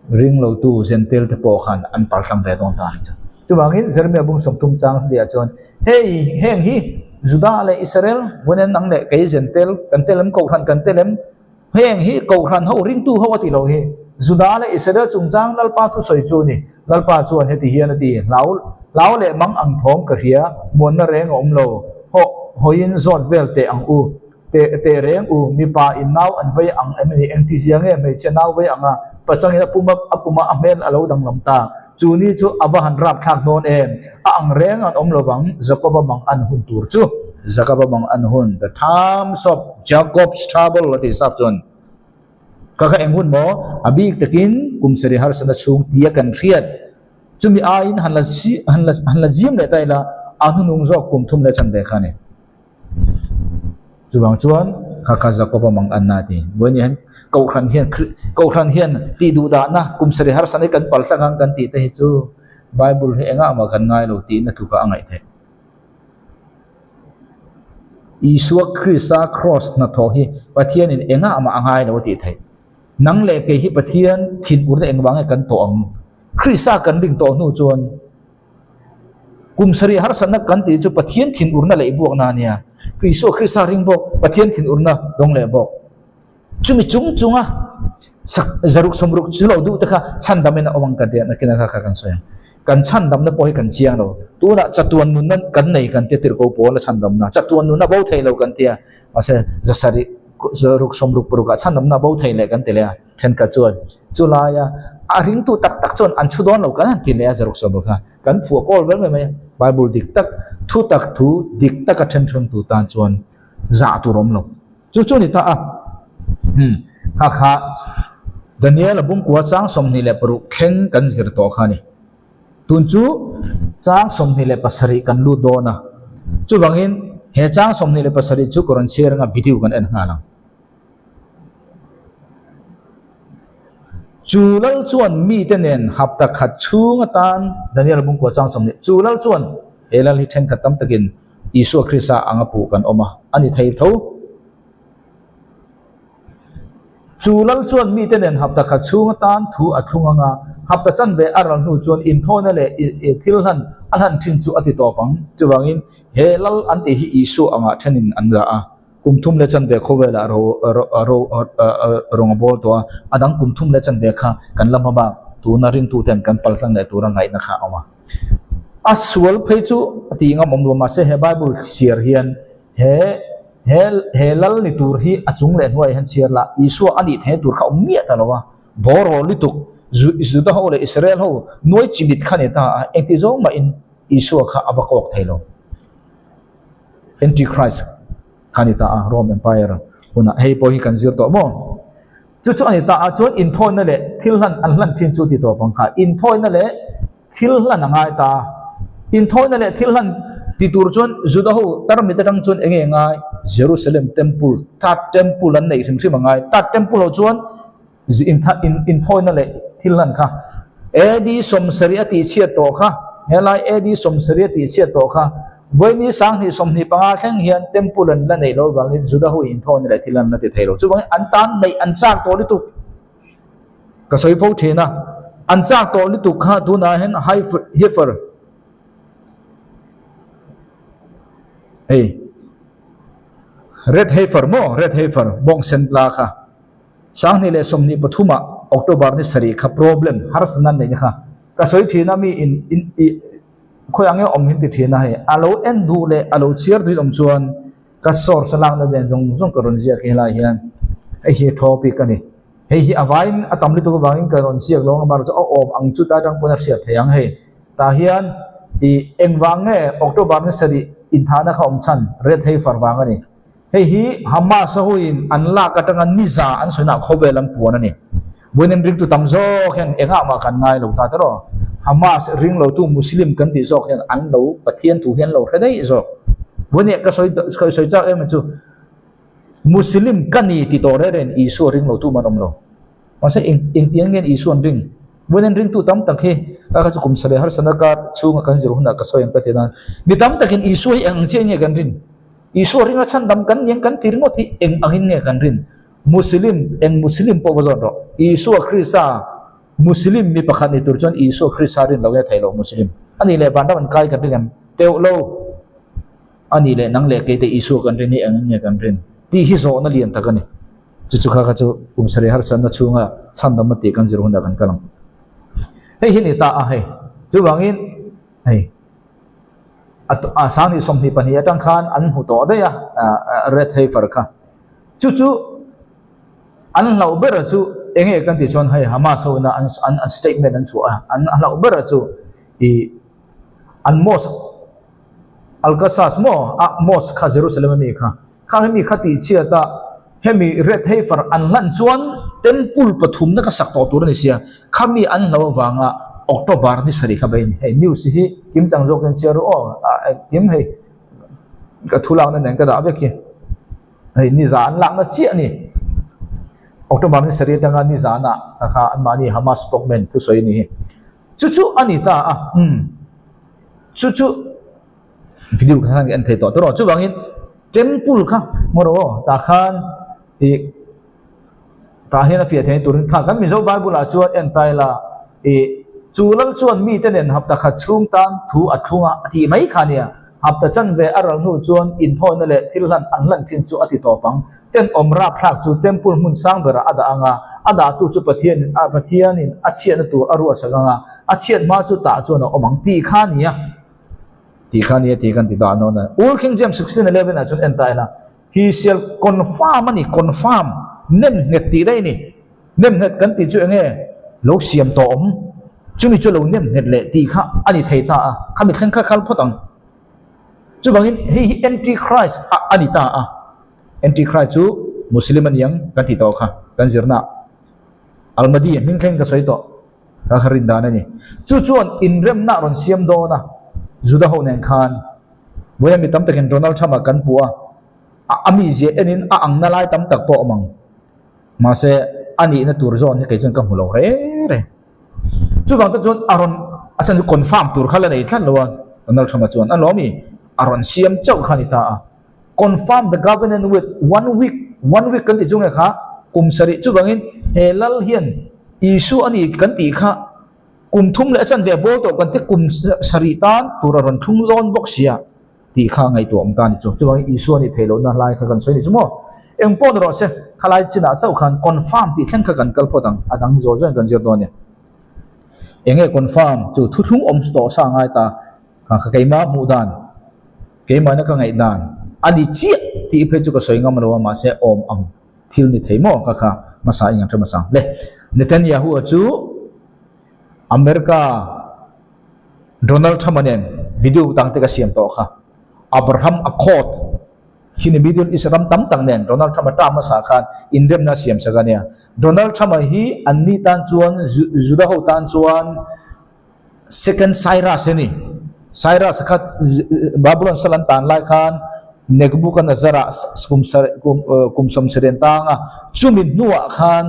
Ringlotu Jentail te pawh khan an paltlang ve dawn ta a ni chu. Chuvangin Jeremia bung 30 chang hliah chuan, Hei, heng hi Juda leh Israel, vawiin nang leh kei Jentail kan tel em, Kohhran kan tel em? Heng hi Kohhran ho, ringtu ho a ti lo hi. Juda leh Israel chungchang Lalpa thusawi chu a ni. Lalpa chuan heti hian a ti, Hlau, hlau leh mang ang thawm ka hria, muanna reng a awm lo. Hawh, hawiin zawt vel teh ang u. Teh teh reng u, mipa in nau an vei ang em ni? Engti zia nge hmeichhia nau vei ang a? Pachangin a pum a, a puma a hmel a lo danglam ta. Chu ni chu a va han rapthlak dawn em? A ang reng an awm lovang, Jakoba mang an hun tur chu. Jakoba mang an hun, the times of Jacob's trouble a tih sap chuan ka kha eng hun maw? A bik takin kum sarih harsatna chhung tia kan hriat. Chumi aiin han la han la han la zim leh ta ila, a hnunung zawk kum thum leh chan ve kha a ni. Chuvang chuan kha kha Jakoba mang anna a ti. Vawiin hian Kohhran hian Kohhran hian tih duh dahna kum sarih harsatna hi kan pal tlang ang kan tih te hi chu Bible hi engah mah kan ngai lo tihna tlukah a ngaih theih. Isua Krista cross hnathawh hi Pathianin engah mah a ngai lo a tih theih. Nang leh kei hi Pathian thinurna engvang nge kan tawh ang? Krista kan ring tawh hnu chuan kum sarih harsatna kan tih chu Pathian thinurna leh buakna a nia. Isua Krista ring bawk, Pathian thinurna dawng leh bawk. Chumi chung chunga sak zaruk sawmruk chu lo duh te kha chhandamin a awm ang ka ti a, nakinah kha kha kan sawi ang. Kan chhandamna pawh hi kan chiang lo. Tunah chatuan nunna kan nei kan tia tirhko pawl a chhandamna, chatuan nunna bo thei lo kan tia, mahse zasarih zaruk sawmruk parukah chhandamna bo thei leh kan ti leh a, thenkhat chuan chulaia a ringtu tak tak chuan an chhu dawn lo kan han ti leh a zaruk sawmruk kha kan phuah kawl vel mai mai a. Bible dik tak, thu tak thu dik taka then hrangtu tan chuan zah tur awm lo. Chu chu a ni ta a, umm kha kha Daniel-a bungkua chang 26 thleng kan zir tawh kha a ni. Tun chu chang 27 kan lut dawn a, chuvangin he chang 27 chu ka rawn chhiar anga video kan en nghal ang. Chu lal chuan mite nen hapta khat chhung atan Daniel-a bungkua chang 20, chu lal chuan he lal hi thenkhat tam takin Isua Krista anga puh kan awm a, a ni thei tho. Chu lal chuan mite nen hapta khat chhung atan thu a thlung ang a, hapta chanve a ral hnu chuan inthawina leh thil hlan a hlan thin chu a ti tawp ang. Chuvangin he lal an tih hi Isua angah thenin an la a, kum thum leh chanve khawvelah ro ro rawng a bawl tawh a, a dang kum thum leh chanve kha kan la hma bak tuna ringtuten kan paltlang leh tura ngaihna kha a awm a. A sual phei chu a tih ngam awm lo mahse he Bible chhiar hian he he he lal ni tur hi a chung leh hnuaiah hian chhiar la Isua a nih theih tur kha awm miah ta lo a, bawraw lutuk Juda ho leh Israel ho nuai chimit kha ni ta a, engti zawng mahin Isua kha a va kawk thei lo. Antichrist kha ni ta a Rome Empire hunah hei pawh hi kan zir tawh maw? Chu chu a ni ta a chuan inthawina leh thil hlan an hlan thin chu ti tawp ang kha. Inthawina leh thil hlan a ngai ta. Inthawina leh thil hlan ti tur chuan Juda ho tarmit atang chuan eng nge ngai? Jerusalem Temple, Third Temple an neih hrim hrim a ngai. Third Temple ho chuan inthawina leh thil hlan kha AD 70 a tihchhiat tawh kha. Helai AD 70 a tihchhiat tawh kha. Vawiini 2025 thleng hian Temple an la neih loh avangin Juda ho inthawhna leh thil an la ti thei lo. Chuvangin an tan neih an chak tawh lutuk. Ka sawi fo thin a, an chak tawh lutuk kha tunah hian Heifer hei Red Heifer maw Red Heifer bawng sen tla kha 2023 ah October ni sarih kha problem harsatna an neihna kha ka sawi thin a mi in in ih Khawi ang nge awm hin ti thin a hei, a lo en duh leh a lo chhiar duhin awm chuan ka source a lakna nen zawng zawng ka rawn ziak hi helai hian hei hi topic a ni. Hei hi a vaiin a tam lutuk avangin ka rawn ziak lo ang amaherawhchu a awm ang chu ta atang pawn a hriat theih ang hei. Tah hian ih engvang nge October ni sarih inthahna kha awm chhan red heifer vang a ni. Hei hi Hamas a huiin an lak atanga niza an sawinak khawvel an puan a ni. Vawiin ringtu tam zawk hian engah mah kan ngai lo ta tawh. Hamas ring lotu Muslim kan tih zawk hian an lo Pathian thu hi an lo hre daih zawk. Vawiin ka sawi ka sawi chak em chu Muslim ka ni ti tawh reng reng Isua ring lotu mah an awm lo. Mahse eng engtiang nge Isua an ring? Vawiin ringtu tam tak hi ka kha chu kum sarih harsatna kar chhunga kan zir hunah ka sawi ang ka ti nan. Mi tam takin Isua hi eng ang chiah nge kan rin? Isua ringa chhandam kan ni ang kan ti ringawt hi eng angin nge kan rin? Muslim, eng Muslim pawh va zawt rawh. Isua Krista, Muslim mi pakhat ni tur chuan Isua Krista rin lo nge thei lo Muslim. A nih leh vanram an kai kan ring em? Teuh lo. A nih leh nang leh kei te Isua kan rin hi eng nge kan rin? Tih hi zawhna lian tak a ni. Chu chu kha kha chu kum sarih harsatna chhunga chhandamna tih kan zir hunah kan kal ang. Hei hi ni ta a hei. Chuvangin hei. A 2022 atang khan an hmu tawh daih a, red heifer kha. Chu chu an hlauh ber chu eng nge kan tih chuan hei Hamas ho ina an an statement an chhuah a, an hlauh ber chu ih an mosque Al-Qasas maw a mosque kha Jerusalem ami kha Khang hemi kha tih chhiat a, hemi red heifer an hlan chuan temple pathumna ka sak tawh tur a ni sia, khami an hlo avanga October ni sarih kha bei a ni. Hei news hi kim chang zawkin chhiar ru aw, kim hei ka thu lakna nen ka dah vek hi, hei niza an lakna chiah a ni. October ni sarih atanga nizana kha kha anmahni Hamas spokesman thusawi a ni hi. Chu chu a ni ta a, umm chu chu. Video kha khan en thei tawh tawh rawh. Chuvangin temple kha hmu rawh aw tah khan ih Tah hian a fiah theihna turin kha kan Mizo Bible-ah chuan en ta ila, ih, chu lal chuan mite nen hapta khat chhung tan thu a thlung a, a tih mai kha nia. Hapta chanve a ral hnu chuan inthawina leh thil hlan an hlan chin chu a ti tawp ang. Tenawm rapthlak chu Temple hmun sang berah a dah ang a, a dahtu chu Pathianin a Pathianin a chhiatna tur a ruahsak ang a, a chhiat hma chu tah chuan a awm ang tih kha nia. Tih kha nia tih kan ti dah nawn a. Old King James 16:11 ah chuan en ta ila, He shall confirm a ni, confirm, nem nghet tih daih a ni. Nem nghet kan tih chu eng nge? Lo siam tawh awm. Chumi chu lo nem nghet leh tih kha a ni thei ta a, khami thleng kha khal phawt ang. Chuvangin hei hi Antichrist a a ni ta a. Antichrist chu Muslim a ni ang kan tih tawh kha kan zirna ah. Al-Mahdi hming thleng ka sawi tawh. Ka kha rin dan a ni. Chu chuan inremna a rawn siam dawn a, Juda ho nen khan. Vawiin mi tam takin Donald Trump-a kan hmu a, a mizia enin a angna lai tam tak pawh a awm ang. Mahse, a nihna tur zawn hi kei chuan ka hmu lo re re. Chuvang te chuan a rawn, a chhan chu confirm tur kha la nei tlat lo a, Donald Trump-a chuan a lawm i, a rawn siam chauh kha a ni ta a. Confirm the governance with one week, one week kan tih chu nge kha kum sarih chuvangin he lal hian Isua a ni kan tih kha kum thum leh a chanve a bawl tawh kan ti kum sarih tan tur a rawn thlung dawn bawk sia tih kha ngaihtuah awm ta a ni chu. Chuvangin Isua a nih theih lohna lai kha kan sawi a ni chu maw? Eng pawh ni rawh se, khalai chinah chauh khan confirm tih thleng kha kan kal phawt ang, a dang zawl zawin kan zir dawn a ni. Eng nge confirm chu thuthlung awm tawh sa ngai ta kha kha keimah hmuh dan. Keimahna ka ngaihdan a ni chiah tih phei chu ka sawi ngam lo a, mahse awm ang thil ni thei maw ka kha hmasa in an hre hmasa ang le. Netanyahu-a chu America Donald Trump-a nen video dang te ka siam tawh kha. Abraham Accord khi ni Middle East ram tam tak nen Donald Trump-a term hmasa khan inremna a siam sak a nia. Donald Trump-a hi anni tan chuan Juda ho tan chuan Second Cyrus a ni. Cyrus kha Babylon sal an tan lai khan Nebuchadnezzar-ah kum kum sawmsarih an tang a, chumi hnuah khan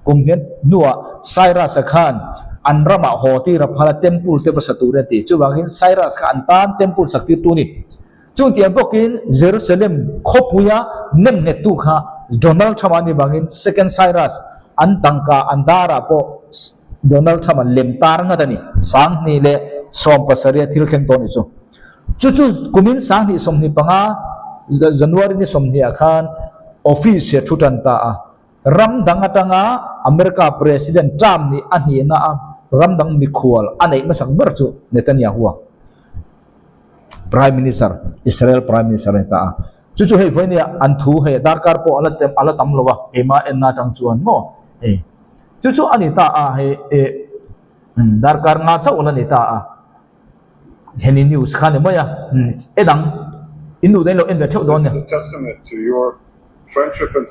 kum hnian hnuah Cyrus-a khan an ramah haw tir a phal a, temple te va sa tur a ti. Chuvangin Cyrus kha an tan temple sak tirtu a ni. Chutiang bawkin Jerusalem khawpuia nemnghettu kha Donald Trump-a nih vangin Second Cyrus an tangka an darah pawh Donald Trump-a lem tar ngat a ni. 2017 a thil thleng tawh a ni chu. Chu chu kumin 2025 January ni 20 ah khan office a thu tan ta a. Ram dang atanga America President Trump nih a hnihna a ram dang mikhual a neih hmasak ber chu Netanyahu-a. Prime Minister, Israel Prime Minister a ni ta a. Chu chu hei vawinia an thu hei darkar pawh a la a la tam lo a, keimah enna atang chuan maw hei chu chu a ni ta a hei eh darkar nga chauh a la ni ta a. Hemi news kha a ni mai a, e dang in duh dahin lo en ve theuh dawn nia. This is a testament to your friendship and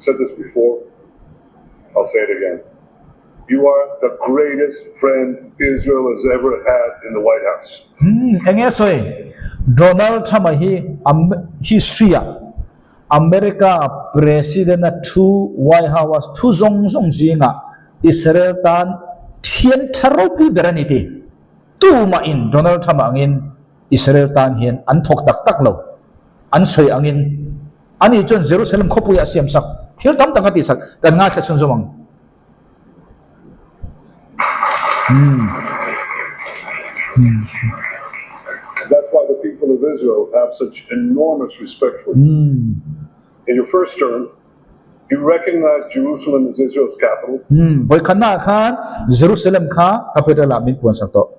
Said this before, I'll say it again. You are the greatest friend Israel has ever had in the White House. Hmm, eng nge sawi? Donald Trump-a hi history-ah America President-a thu White House-a thu zawng zawng zingah Israel tan thian tha ropui ber a ni ti. Tumahin Donald Trump-a angin Israel tan hian an thawk tak tak lo. An sawi angin Ani chuan Jerusalem khawpuiah a siam sak thil tam tak a tih sak kan ngaithla chhunzawm ang. That's why the people of Israel have such enormous respect for you. In your first term, you recognized Jerusalem as Israel's capital. Vawikhatnaah khan Jerusalem kha capital ah min puan sak tawh.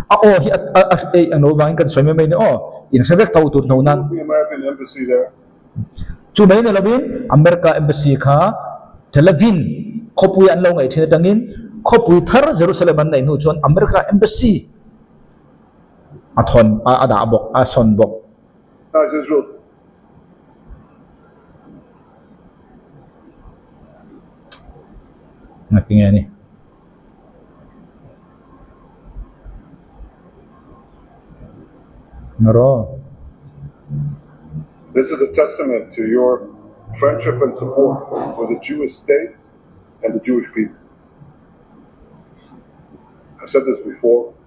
A aw hi a a ei ang lo vangin kan sawi mai mai ni aw. In hre vek tho tur hno nan. The American embassy there. Chu mai ni lovin America embassy kha Tel Aviv khawpui an lo ngaih thin atangin khawpui thar Jerusalem an neih hnu chuan America embassy a thawn a dah bawk a sawn bawk. Israel Ngatinge ni. Ngaraw. This is a testament to your friendship and support for the Jewish state and the Jewish people. I've said this before,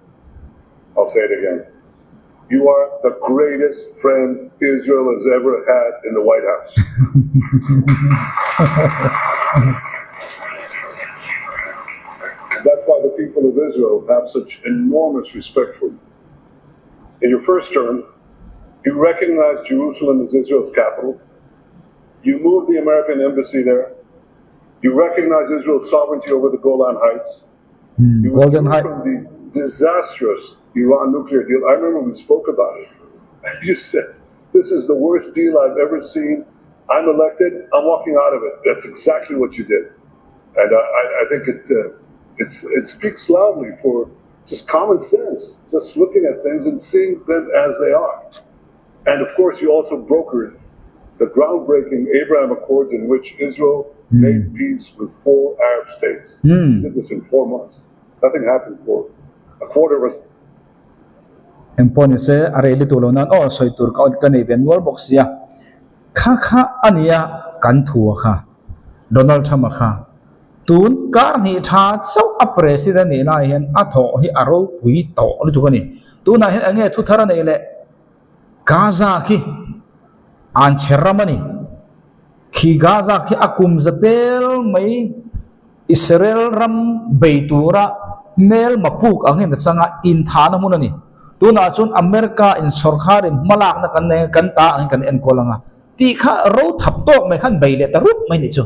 I'll say it again. You are the greatest friend Israel has ever had in the White House. That's why the people of Israel have such enormous respect for you. In your first term, you recognized Jerusalem as Israel's capital. You moved the American embassy there. You recognized Israel's sovereignty over the Golan Heights. You Golden withdrew Heights. from the disastrous Iran nuclear deal. I remember we spoke about it. You said, This is the worst deal I've ever seen. I'm elected. I'm walking out of it. That's exactly what you did. And I, I, I think it, uh, it's, it speaks loudly for just common sense, just looking at things and seeing them as they are. And of course, you also brokered the groundbreaking Abraham Accords in which Israel made peace with four Arab states. You did this in four months. Nothing happened for a quarter of a Engpawh ni se a rei lutuk lo nan aw sawi tur ka ka nei ve nual bawk sia. Kha kha a nia kan thu a kha. Donald Trump a kha. Tun kar hnih tha chauh a president nih lai hian a thawh hi a ropui tawh lutuk a ni. Tunah hian eng nge thu thar a neih leh Gaza khi an chhe ram a ni. Khi Gaza khi a kum za tel mai Israel ram bei tura hmelma puk angin a changa inthahna hmun a ni. Tunah chuan America in sawrkharin hmalakna kan nei kan ta angin kan enkawl anga tih kha ro thap tawk mai khan bei leh ta rup mai nih chu.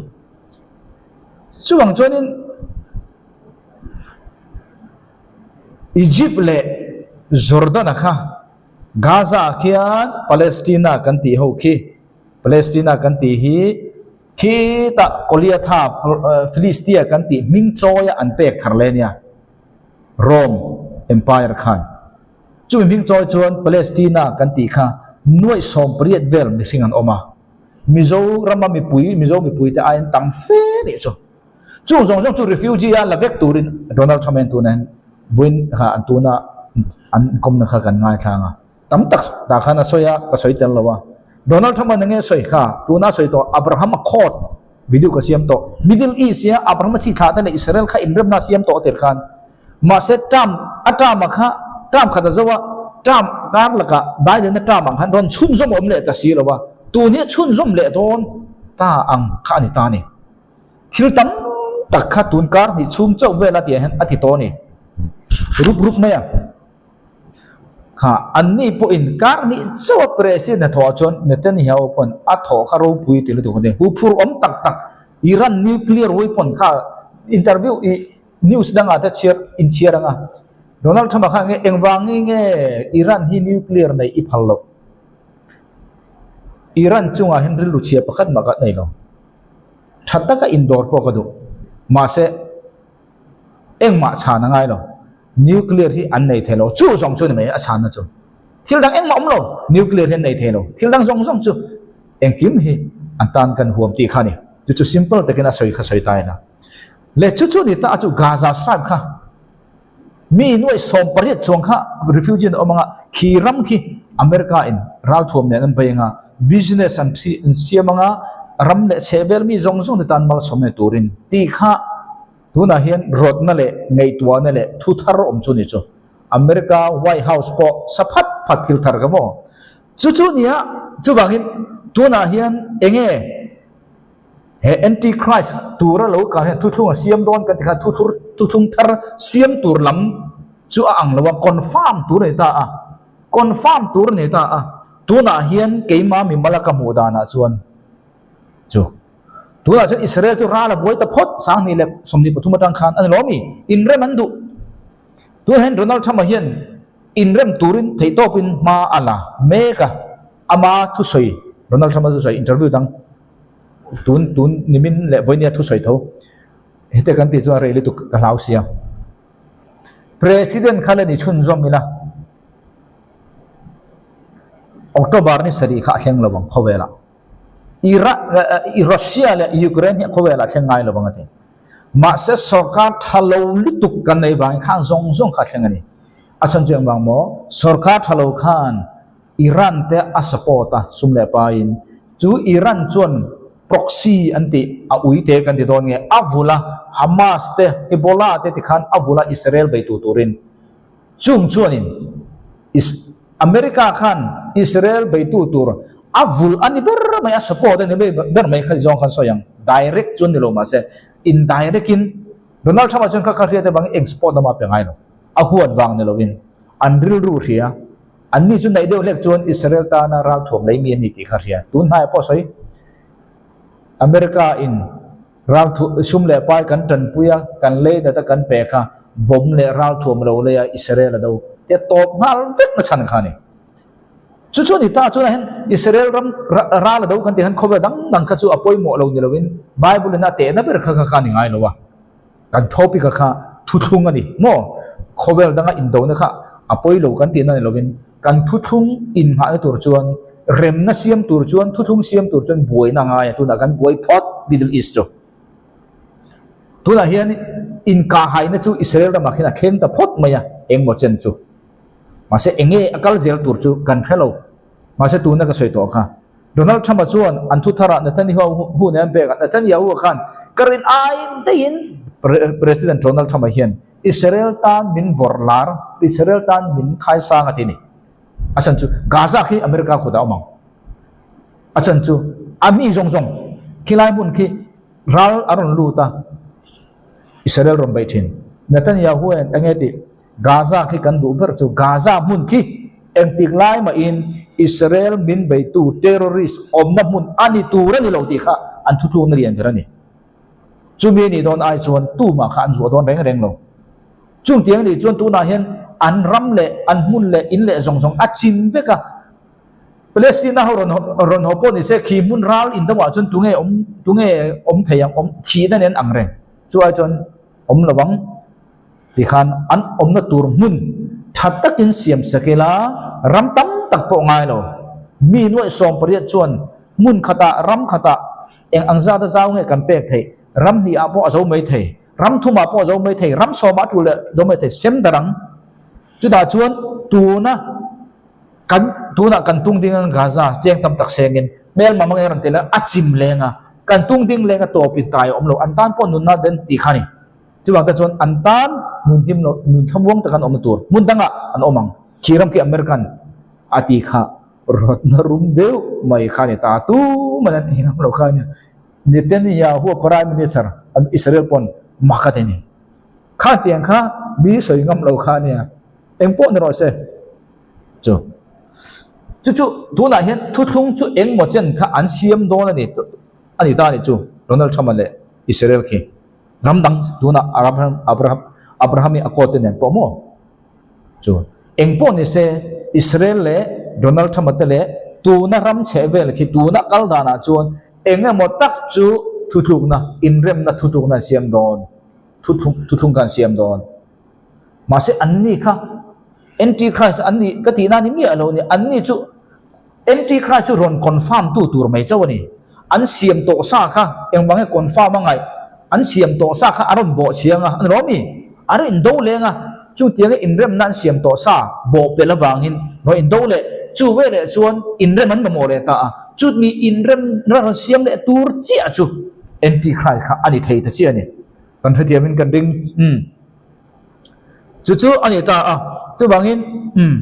Chuvang chuanin Egypt leh Jordan-a kha Gaza-ah khian Palestina kan tih ho khi Palestina kan tih hi Khitah Goliatha Philistia kan tih hming chawia an pek thar le nia Rome Empire khan. Chumi hming chawi chuan Palestina kan tih kha nuaih 18 vel mihring an awm a. Mizo rama mipui, Mizo mipui te aiin tam fe nih chu. Chung zawng zawng chu refugee a la vek turin Donald Trump hian tuna hian vawiin kha an tuna an inkawmna kha kan ngaithlang a. Tam tak tah khan a sawi a, ka sawi tel lo a. Donald Trump a enge sawi kha? Tuna a sawi tawh Abraham Accord video ka siam tawh. Middle East hi a Abraham a chi thlah te leh Israel kha inremna a siam tawh a tir khan. Mahse term a term a kha term khat a zo a, term kar lakah Biden a term ang khan rawn chhunzawm a awm leh ta si lo a. Tun hi a chhunzawm leh dawn ta ang kha a ni ta a ni. Thil tam tak kha tun kar hnih chhung chauh vel a tih ah hian a ti tawh a ni. Rup rup mai a. Kha, anni pawhin kar hnih chauh a president hnathawh ah chuan Netanyahu pawn a thawh kha ropui ti lutuk a ni. Huphur awm tak tak Iran nuclear weapon kha interview i news dangah te chhiar inchhiar anga Donald Trump-a kha nge engvangi nge Iran hi nuclear nei i phal loh? Iran chungah hian rilru chhia pakhat mah ka nei lo. Tha taka indawr pawh ka duh. Mahse engmah chhan a ngai lo. Nuclear hi an nei thei lo. Chu zawng chu ni mai a chhanna chu. Thil dang engmah awm lo. Nuclear hi an nei thei lo. Thil dang zawng zawng chu engkim hi an tan kan huam tih kha a ni. Chu chu simple takin a sawi kha sawi ta ila. Le chu chu ni ta a chu Gaza Strip kha mi nuaih 18 chuang kha refugee an awm anga khi ram khi America in ralthuam nen an bei anga business an siam anga ram leh chhehvel mi zawng zawng te tan malsawm nei turin tih kha Tunah hian rawtna leh ngaihtuahna leh thu thar awm chu ni chu. America White House pawh sa phat phat thil thar ka maw? Chu chu nia, chuvangin tunah hian enge he Antichrist tura lo kal hian thuthlung a siam dawn kan ti kha thuthur thuthlung thar siam tur lam chu a ang lo a, confirm tur a ni ta a, confirm tur a ni ta a. Tunah hian keimah mimal a ka hmuh danah chuan chu. Tunah chuan Israel chu ral a buai ta phawt, 2023 atang khan a ni lo mi? Inrem an duh. Tunah hian Donald Trump-a hian inrem turin theihtawpin hma a la mek a, ama thusawi, Donald Trump-a thusawi interview dang tun tun nimin leh vawinia thusawi tho hete kan tih chuan rei lutuk ka hlau sia. President kha la ni chhunzawm ila October ni sarih kha a thleng lo ang khawvelah. Russia leh Ukraine hi khawvelah thleng ngai lo ang a ti. Mahse sorkar tha lo lutuk kan nei vangin khan zawng zawng kha a thleng a ni. A chhan chu engvang maw? Sorkar tha lo khan Iran te a support a sum leh paiin chu Iran chuan proxy an tih a uite kan ti dawn nge a vula Hamas te Hezbollah te tikhan a vula Israel beitu turin chung chuanin. America khan Israel beitu tur a vulh a ni ber mai, a support a ni ber mai kha zawng khan sawi ang. Direct chuan ni lo mahse indirect in Donald Trump-a chuan kha kha hriat avangin eng support lamah a pe ngai lo. A huat vang ni lovin an rilru hria. Anni chu naih deuh hlek chuan Israel tana ralthuam lei mi a ni tih kha hria. Tun hnaiah pawh sawi America in ralthu sum leh pai kan tanpui a, kan lei dat a kan pe kha bomb leh ralthuam lo lei a Israel a do te tawp nghal vek na chhan kha a ni. Chu chu a ni ta chuan ah hian Israel ram ral a do kan tih khan khawvel dang dang kha chu a pawimawh lo ni lovin Bible in a tehna ber kha kha kha a ni ngai lo a. Kan topic a kha thuthlung a ni maw? Khawvel danga indona kha a pawi lo kan tihna ni lovin kan thuthlung inngahna tur chuan remna siam tur chuan thuthlung siam tur chuan buaina a ngai a, tunah kan buai phawt Middle East chu. Tunah hian inkahhaina chu Israel ramah khian a thleng ta phawt mai a, engmaw chen chu. Mahse enge a kal zel tur chu kan hre lo. Mahse tuna ka sawi tawh kha. Donald Trump-a chuan an thu tharah Netanyahu nen an pek a, Netanyahu-a khan ka rin aiin daihin President Donald Trump-a hian Israel tan min vawrh lar, Israel tan min khaisang a ti a ni. A chhan chu Gaza khi America kutah a awm ang. A chhan chu a mi zawng zawng khilai hmun khi ral a rawn lut a, Israel rawn beih thin. Netanyahu hian eng nge tih? Gaza khi kan duh ber chu Gaza hmun khi engtik lai mahin Israel min beitu terrorist awmna hmun a ni tur a ni lo tih kha an thutlukna lian ber a ni. Chumi a nih dawn ai chuan tumah kha an zuah dawn reng reng lo. Chung tiang a nih chuan tunah hian an ram leh an hmun leh in leh zawng zawng a chim vek a. Palestina ho rawn rawn haw pawh ni se khi hmun ral indawah chuan tunge awm tunge awm thei ang awm thihna nen ang reng. Chu ai chuan awm lo ang. Tikhan an awmna tur hmun tha takin siam sak ila, ram tam tak pawh ngai lo. Mi nuaih 18 chuan hmun khatah, ram khatah eng ang zata zau nge kan pek theih? Ram hnihah pawh a zo mai thei, ram thumah pawh a zo mai thei, ram sawmah a tul leh zo mai thei, sem darh ang. Chutah chuan tuna kan tunah kan tung ding ang Gaza cheng tam tak sengin hmelma hmangin a rawn tel a, a chim leng a, kan tung ding leng a tawp in kai a awm lo, an tan pawh nunna den tih kha a ni. Chuvang te chuan an tan nun him lo, nun thlamuang tak an awmna tur hmun dangah an awm ang. Khi ram khi American a ti kha rawtna rum deuh mai kha a ni ta. Tuman an ti ngam lo kha a nia. Netanyahu a Prime Minister Israel pawn mak a ti a ni. Kha tiang kha mi sawi ngam lo kha a nia. Eng pawh ni rawh se. Chu chu chu tunah hian thuthlung chu engmaw chen kha an siam dawn a ni a ni ta a ni chu Donald Trump-a leh Israel khi. Ram dang tunah Abraham Abraham Abraham i a kawt te nen pawh maw? Chu eng pawh ni se Israel leh Donald Trump a te leh tuna ram chheh vel khi tuna kal danah chuan eng emaw tak chu thutlukna inremna thutlukna an siam dawn thuthlung thuthlung kha an siam dawn. Mahse anni kha Antichrist an nih ka tihna ni miah lo ni anni chu Antichrist chu rawn confirm tu tur mai chauh a ni. An siam tawh sa kha engvang nge confirm a ngaih? An siam tawh sa kha a rawn bawh chiang a, a ni lo mi? A rawn indo leng a, chutianga inremna an siam tawh sa bawh pelh avangin rawn indo leh chu veleh chuan inrem an mamawh leh ta a, chutmi inremna rawn siam leh tur chiah chu Antichrist kha a ni thei ta chiah a ni. Kan hrethiamin kan ring. Umm. Chu chu a ni ta a, chuvangin umm.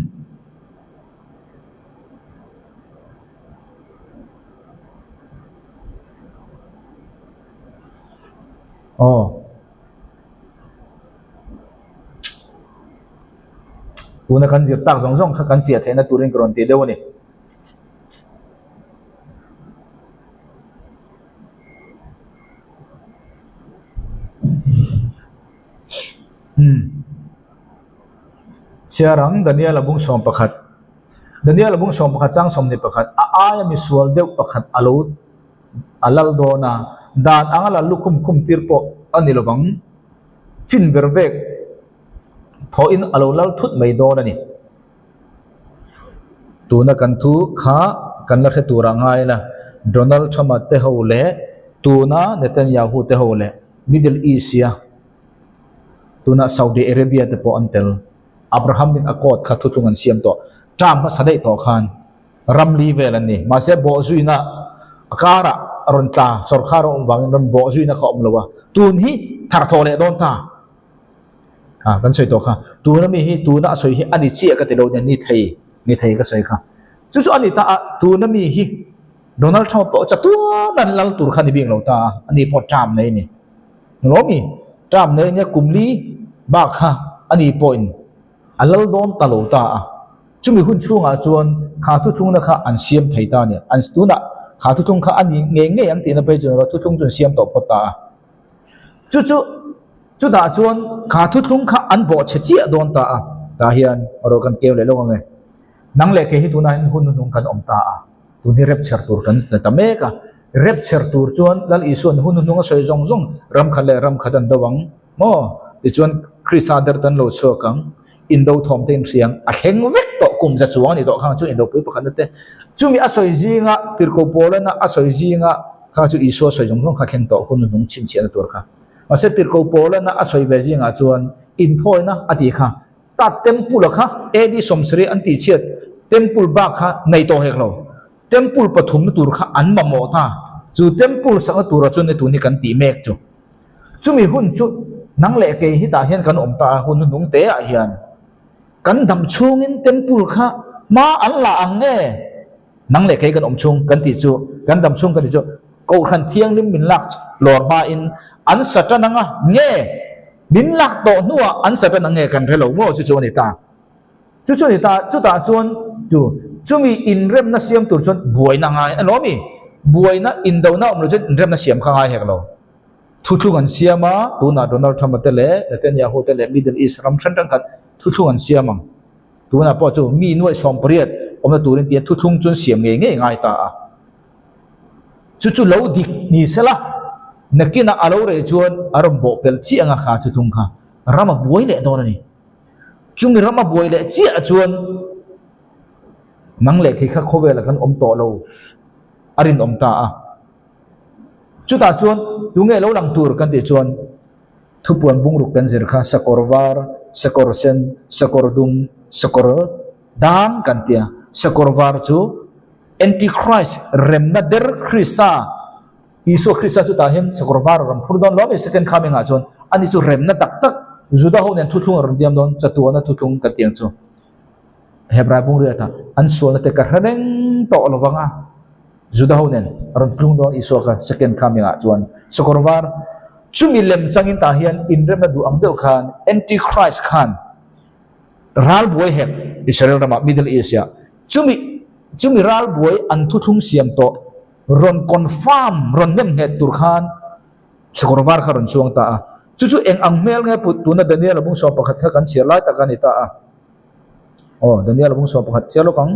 Aw. Tuna kan zir tak zawng zawng kha kan fiah theihna turin ka rawn ti deuh a ni. Umm. Chhiar ang Daniel-a bung 11. Daniel-a bung 11 chang 21, A aia misual deuh pakhat a lo a lal dawn a, dan anga lal lukhum khum tir pawh a ni lovang, chin ber vek thawhin a lo lal thut mai dawn a ni. Tuna kan thu kha kan la hre turah ngai la, Donald Trump-a te ho leh tuna Netanyahu te ho leh Middle East-ia Tunah Saudi Arabia te pawh an tel. Abraham in a court kha thuthlung an siam tawh. Term hmasa daih tawh khan ram li vel an ni. Mahse bawhzuina a karah a rawn tla, sawrkar a awm vangin rawn bawhzuina kha a awm lo a. Tun hi tharthawh leh dawn ta. Ha, kan sawi tawh kha. Tuna mi hi tuna a sawi hi a ni chiah ka ti lo nia, ni thei. Ni thei ka sawi kha. Chu chu a ni ta a, tuna mi hi Donald Trump pawh chatuan an lal tur kha ni bik lo ta a, ani pawh term nei a ni. Lawm i, term nei a nia kum li bak kha ani pawhin a lal dawn ta lo ta a. Chumi hun chhungah chuan kha thuthlungna kha an siam thei ta a ni. An tunah kha thuthlung kha a ni ngei ngei ang tihna phei chuan thuthlung chu an siam tawh phawt ta a. Chu chu chutah chuan kha thuthlung kha an bawhchhe chiah dawn ta a, tah hian erawh kan keu leh lawk ang e. Nang leh kei hi tunah hian hun hnuhnung kan awm ta a, tun hi rapture tur kan la ta mek a. Rapture tur chuan Lal Isua'n hun hnuhnung a sawi zawng zawng ram khat leh ram khat an do ang maw? Tichuan Krista der tan lo chhuak ang, indo thawm te inhriang a thleng vek tawh kum za chuang a ni tawh khang chu indopui pakhatna te. Chumi a sawi zinga Tirhkoh Paulana a sawi zinga kha chu Isua sawi zawng zawng kha thleng tawh hun hnuhnung chhinchhiahna tur kha. Mahse Tirhkoh Paulana a sawi ve zingah chuan inthawina a tih kha Ta temple a kha AD 70 an tihchhiat temple bak kha nei tawh hek lo. Temple pathumna tur kha an mamawh ta. Chu temple sakna turah chuan tun hi kan tih mek chu. Chumi hun chu nang leh kei hi tah hian kan awm ta a, hun hnuhnung te ah hian kan dam chhungin temple kha hma an la ang nge? Nang leh kei kan awm chhung kan tih chu, kan dam chhung kan tih chu Kohhran Thianghlim min lak lawr hmain an sa tan ang a, nge min lak tawh hnuah an sa tan ang nge kan hre lo maw chu chu a ni ta. Chu chu a ni ta, chutah chuan chu chumi inremna siam tur chuan buaina ngai a lawm i, buaina indona awm lo chuan inremna siam kha ngai hek lo. Thuthlung an siam a, tunah Donald Trump-a te leh Netanyahu te leh Middle East ram hrang hrang khan thuthlung an siam ang. Tunah pawh chu mi nuaih 18 awmna turin tia thuthlung chuan siam ngei ngei ngai ta a. Chu chu lo dik ni sela, nakinah a lo reh chuan a rawn bawh pelh chiah anga kha thuthlung kha ram a buai leh dawn a ni. Chumi ram a buai leh chiah chuan nang leh thei kha khawvelah kan awm tawh lo a rinawm ta a. Chutah chuan tunge lo lang tur kan tih chuan Thupuan bungruk kan zir kha sakawr var, sakawr sen, sakawr dum, sakawr dang kan ti a. Sakawr var chu Antichrist, remna der Krista, Isua Krista chutah hian sakawr var a rawn phur dawn lo a ni second coming ah chuan ani chu remna tak tak Juda ho nen thuthlung a rawn diam dawn chatuana thuthlung kan ti ang chu. Hebrai bungriat ah an sualna te ka hre reng tawh lo vang a. Juda ho nen a rawn tlung dawn Isua kha second coming ah chuan sakawr var chumi lem changin tah hian inremna duh ang deuh khan antichrist khan ral buai hek Israel ramah Middle East ah chumi chumi ral buai an thuthlung siam tawh rawn confirm rawn nem nghet tur khan sakawr var kha rawn chuang ta a chu chu eng ang hmel nge put tuna Daniel a bung 11 kha kan chhiar lai tak a ni ta a aw Daniel a bung 11 chhiar lawk ang.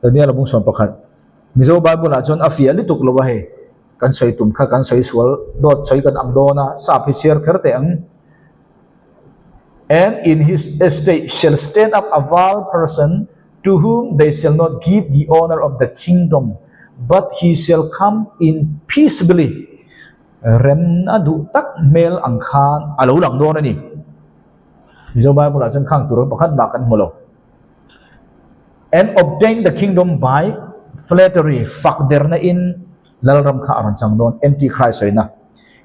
Daniel a bung 11. Mizo Bible ah chuan a fiah lutuk lo a hei. Kan sawi tum kha kan sawi sual dawt sawi kan ang dawn a, sap hi chhiar kher teh ang. And in his estate shall stand up a vile person to whom they shall not give the honor of the kingdom, but he shall come in peaceably. Rem a duh tak hmel ang khan a lo lang dawn a ni. Mizo Bible ah chuan khang tur pakhat mah kan hmu lo. And obtain the kingdom by flattery, fak derna in Lalram kha a rawn chang dawn, Antichrist sawina.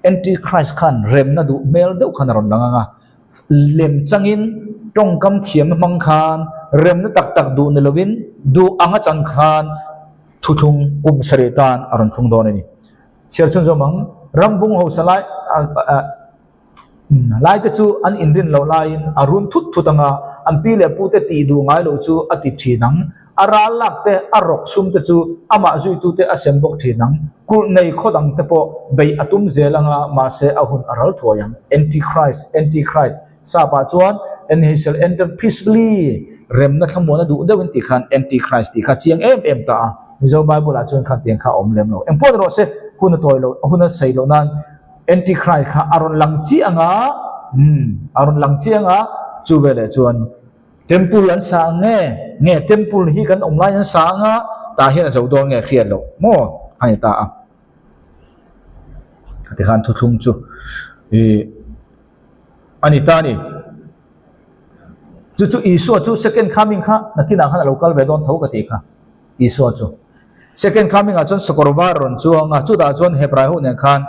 Antichrist khan remna duh hmel deuh khan a rawn lang ang a, lem changin tawngkam thiamna hmang khan remna tak tak duh ni lovin duh anga chang khan thuthlung kum sarih tan a rawn thlung dawn a ni. Chhiar chhunzawm ang, Rambung hausa lai Lai te chu an inrin loh laiin a run thut thut ang a, an pi leh pu te tih duh ngai loh chu a ti thin ang. A ral lak te, a rawk chhum te chu amah zuitu te a sem bawk thin ang. Kulh nei khaw dang te pawh beih a tum zel ang a, mahse a hun a ral thuai ang. Antichrist, Antichrist, sap ah chuan and he shall enter peacefully, remna thlamuan a duh deuh in tih khan Antichrist tih kha chiang em em ta a, Mizo Bible ah chuan kha tiang kha a awm lem lo. Engpawh ni rawh se, hun a tawi loh, hun a sei loh nan. Antichrist kha a rawn lang chiah ang a, umm, a rawn lang chiah ang a, chu veleh chuan temple an sa ang nge, nge temple hi kan awm laiin an sa ang a, tah hian a zo dawn nge hriat loh maw a ni ta a. Tikhan thuthlung chu ih a ni ta a ni. Chu chu Isua chu second coming kha nakinah khan a lo kal ve dawn tho ka tih kha. Isua chu second coming ah chuan sakawr var rawn chuang a, chutah chuan Hebrai ho nen khan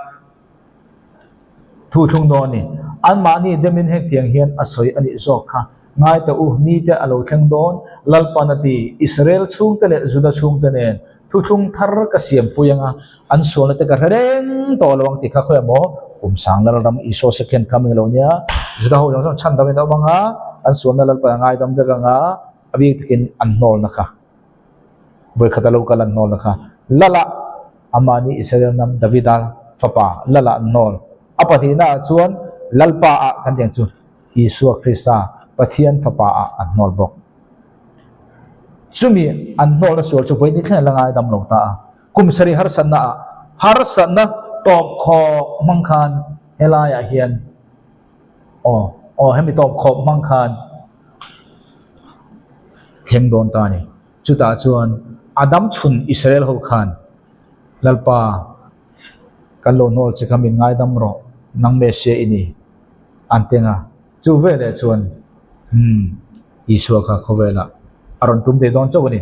thu thlung dawn a ni. Anmahni demin hengtiang hian a sawi a nih zawk kha. Ngai teh u, nite a lo thleng dawn, Lalpan a ti, Israel chhungte leh Juda chhungte nen thuthlung thar ka siampui anga an sualna te ka hre reng tawh lo ang tih kha khawiah maw kum sang Lalram Isua second coming lo nia, Juda ho zawng zawng chhandam in a awm anga an sualna Lalpan a ngaidam vek anga a bik takin an hnawlna kha. Vawikhat a lo kal an hnawl kha Lala, amahni Israel hnam Davida fapa Lala an hnawl. A pahnihna ah chuan Lalpa ah kan tih ang chu Isua Krista Pathian fapa ah an hnawl bawk. Chumi an hnawlna sual chu vawi ni thleng a la ngaidam lo ta a. Kum sarih harsatna ah harsatna tawp khawk hmang khan helaiah hian Aw, aw hemi tawp khawp hmang khan thleng dawn ta a ni. Chutah chuan a dam chhun Israel ho khan Lalpa kan lo hnawl che kha min ngaidam rawh, nang Messiah i ni an teng a. Chu veleh chuan umm Isua kha khawvelah a rawn tum thei dawn chauh a ni.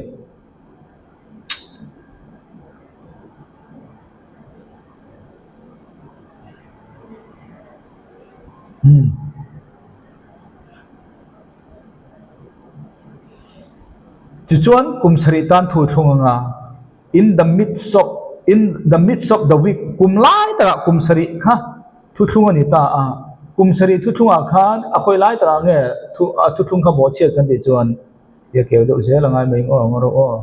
Tichuan kum sarih tan thu thlung anga in the midst of in the midst of the week kum lai takah kum sarih kha thu thlung a ni ta a, kum sarih thu thlungah khan a khawi lai takah nge thu a thu thlung kha bawhchhiat kan tih chuan ia keu deuh zel a ngai mai ang aw ang rawh aw.